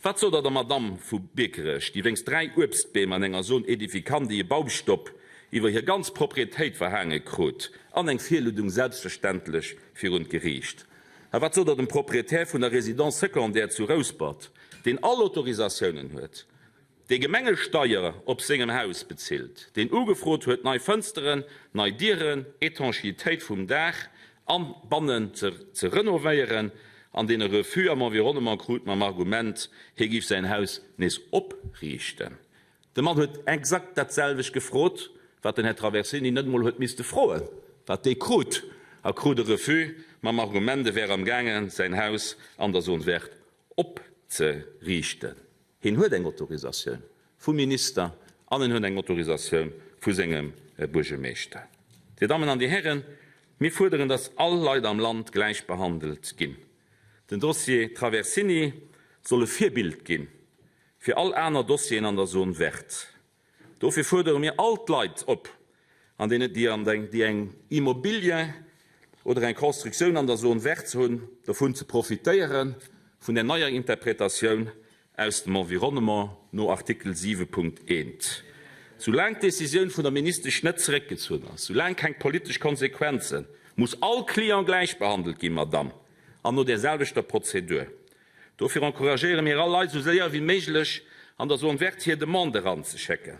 Wat sot Der der Madamm vu Biekerech, déi wéinst 3 Uebstbeem an enger Zone aedificandi e Baumstopp iwwer hir ganz Proprietéit verhaange krut, an eng Virludung selbstverständlech virun d'Geriicht? A wat sot Der dem Proprietär vun der Résidence secondaire zu Rouspert, deen all Autorisatiounen huet, dee Gemengesteier op sengem Haus bezilt, deen ugefrot huet, nei Fënsteren, nei Dieren, Étanchéitéit vum Daach an bannen ze renovéieren, an deen e Refus am Environnement krut mam Argument, hie giff säin Haus nees opriichten? De Mann huet exakt dat selwecht gefrot, wat den Här Traversini net emol huet misste froen, wat dee krut, a krut e Refus mam Argument, e wär am gaangen, säin Haus an der Zone verte opzeriichten. Hien huet eng Autorisatioun vum Minister an en huet eng Autorisatioun vu sengem Buergermeeschter. Dir Dammen an Dir Hären, mir fuerderen, datt all Leit am Land gläich behandelt ginn. Den Dossier Traversini soll e Virbild ginn fir all aner Dossieren an der Zone verte. Dofir fuerdere mir all d'Leit op, an deenen, déi an déi eng Immobilie oder eng Constructioun an der Zone verte hunn, dovun ze profitéieren, vun der neier Interpretatioun aus dem Environnement no Artikel 7.1. Soulaang d'Decisioun vun der Ministesch net zeréckgezunn ass, soulaang keng politesch Konsequenzen, muss all Client gläich behandelt ginn, Madamm, an no där selwechter Prozedur. Dofir encouragéiere mir all Leit, esou séier wéi méiglech an der Zone verte hir Demande eranzeschécken,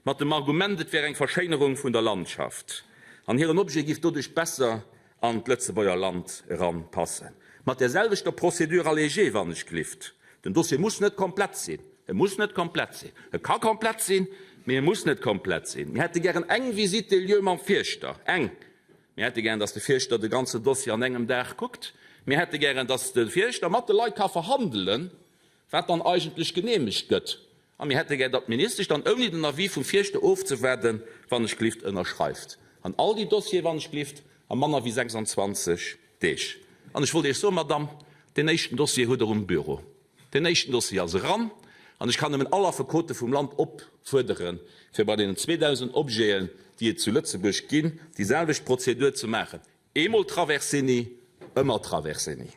mat dem Argument, et wär eng Verschéinerung vun der Landschaft an hiren Objet giff doduerch besser an d'Lëtzebuerger Land eranpassen. Mat där selwechter Procédure allégée, wann ech glift. Den Dossier muss net komplett sinn. E muss net komplett sinn. E ka komplett sinn, mee e muss net komplett sinn. Mir hätte gären eng Visite des lieux mam Fierschter. Eng! Mir hätte gären, dass de Fierschter de ganze Dossier an engem Dag kuckt. Mir hätte gären, dass de Fierschter mat de Leit ka verhandelen, wat dann eigentlech genehmegt gëtt. A mir hätte gär, datt d'Ministesch dann, ouni den Avis vum Fierschter ofzewaarden, wannechglift ënnerschreift. An all déi Dossiere wannechglift a manner wéi 26 Deeg. An ech wollt Iech soen, Madamm, deen éischten Dossier hutt Der um Büro. Deen éischten Dossier ass eran. An ech kann nëmmen all Affekote vum Land opfuerderen, fir bei deenen 2.000 Objeten, déi et zu Lëtzebuerg ginn, déi selwecht Prozedur ze maachen. Eemol Traversini, ëmmer Traversini.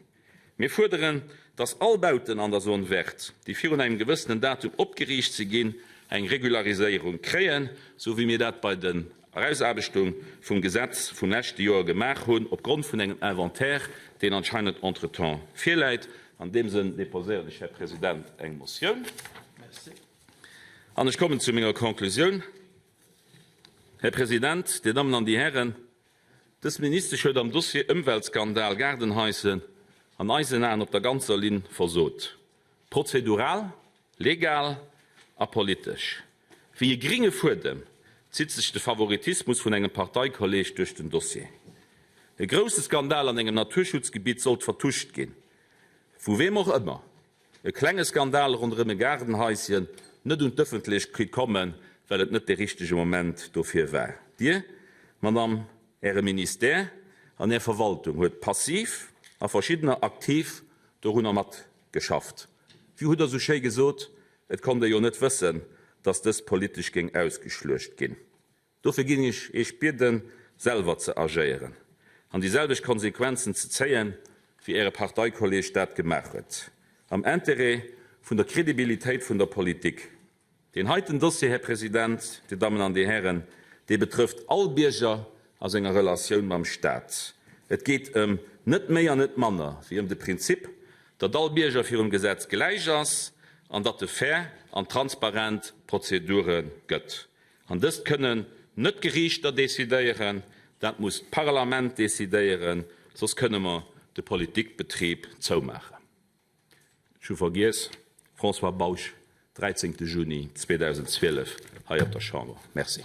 Mir fuerderen, dass all Bauten an der Zone verte, déi virun engem gewëssenen Datum opgeriicht si ginn, eng Regulariséierung kréien, sou wéi mir dat bei der Erausaarbechtung vum Gesetz vum leschte Joer gemaach hunn, opgrond vun engem Inventaire, deen anscheinend entretemps virläit. An deem Sënn déposéieren ech, Här President, eng Motioun. An ech kommen zu menger Konklusioun. Här President, Dir Dammen an Dir Hären, Dës Ministesch huet am Dossier Ëmweltskandal Gaardenhaischen an eisen Aen op der ganzer Linn versot. Prozedural, legal a politesch. Wéi e gringe Fuedem zitt sech de Favoritismus vun engem Parteikolleeg duerch den Dossier. E grousse Skandal an engem Naturschutzgebitt sollt vertuscht ginn. Vu weem och ëmmer. E klenge Skandal ronderëm e Gaardenhaischen net un d'Ëffentlechkeet kommen, well et net de richtege Moment dofir war. Dir, Madame, Äre Ministère an Är Verwaltung huet passiv a verschiddener aktiv dorunner matgeschafft. Wéi hutt Der esou schéi gesot, et konnt ee jo net wëssen, datt dës politesch géing ausgeschluecht ginn. Dofir géing ech Iech bieden, selwer ze agéieren an déi selwecht Konsequenzen ze zéien, wéi Äre Parteikolleeg dat gemaach huet, am Intérêt vun der Kredibilitéit vun der Politik. Deen heiten Dossier, Här President, Dir Dammen an Dir Hären, dee betrëfft all Bierger a senger Relatioun mam Stat. Et geet ëm net méi an net manner wéi ëm de Prinzip, datt all Bierger virum Gesetz gläich ass an datt e fair an transparent Prozedure gëtt. An dëst kënnen net d'Geriichter decidéieren, dat muss d'Parlament decidéieren, soss kënne mer de Politikbetrib zoumaachen. Ech hu vergiess, François Bausch, 13 Juni 2012 hei op der Chamber. Merci.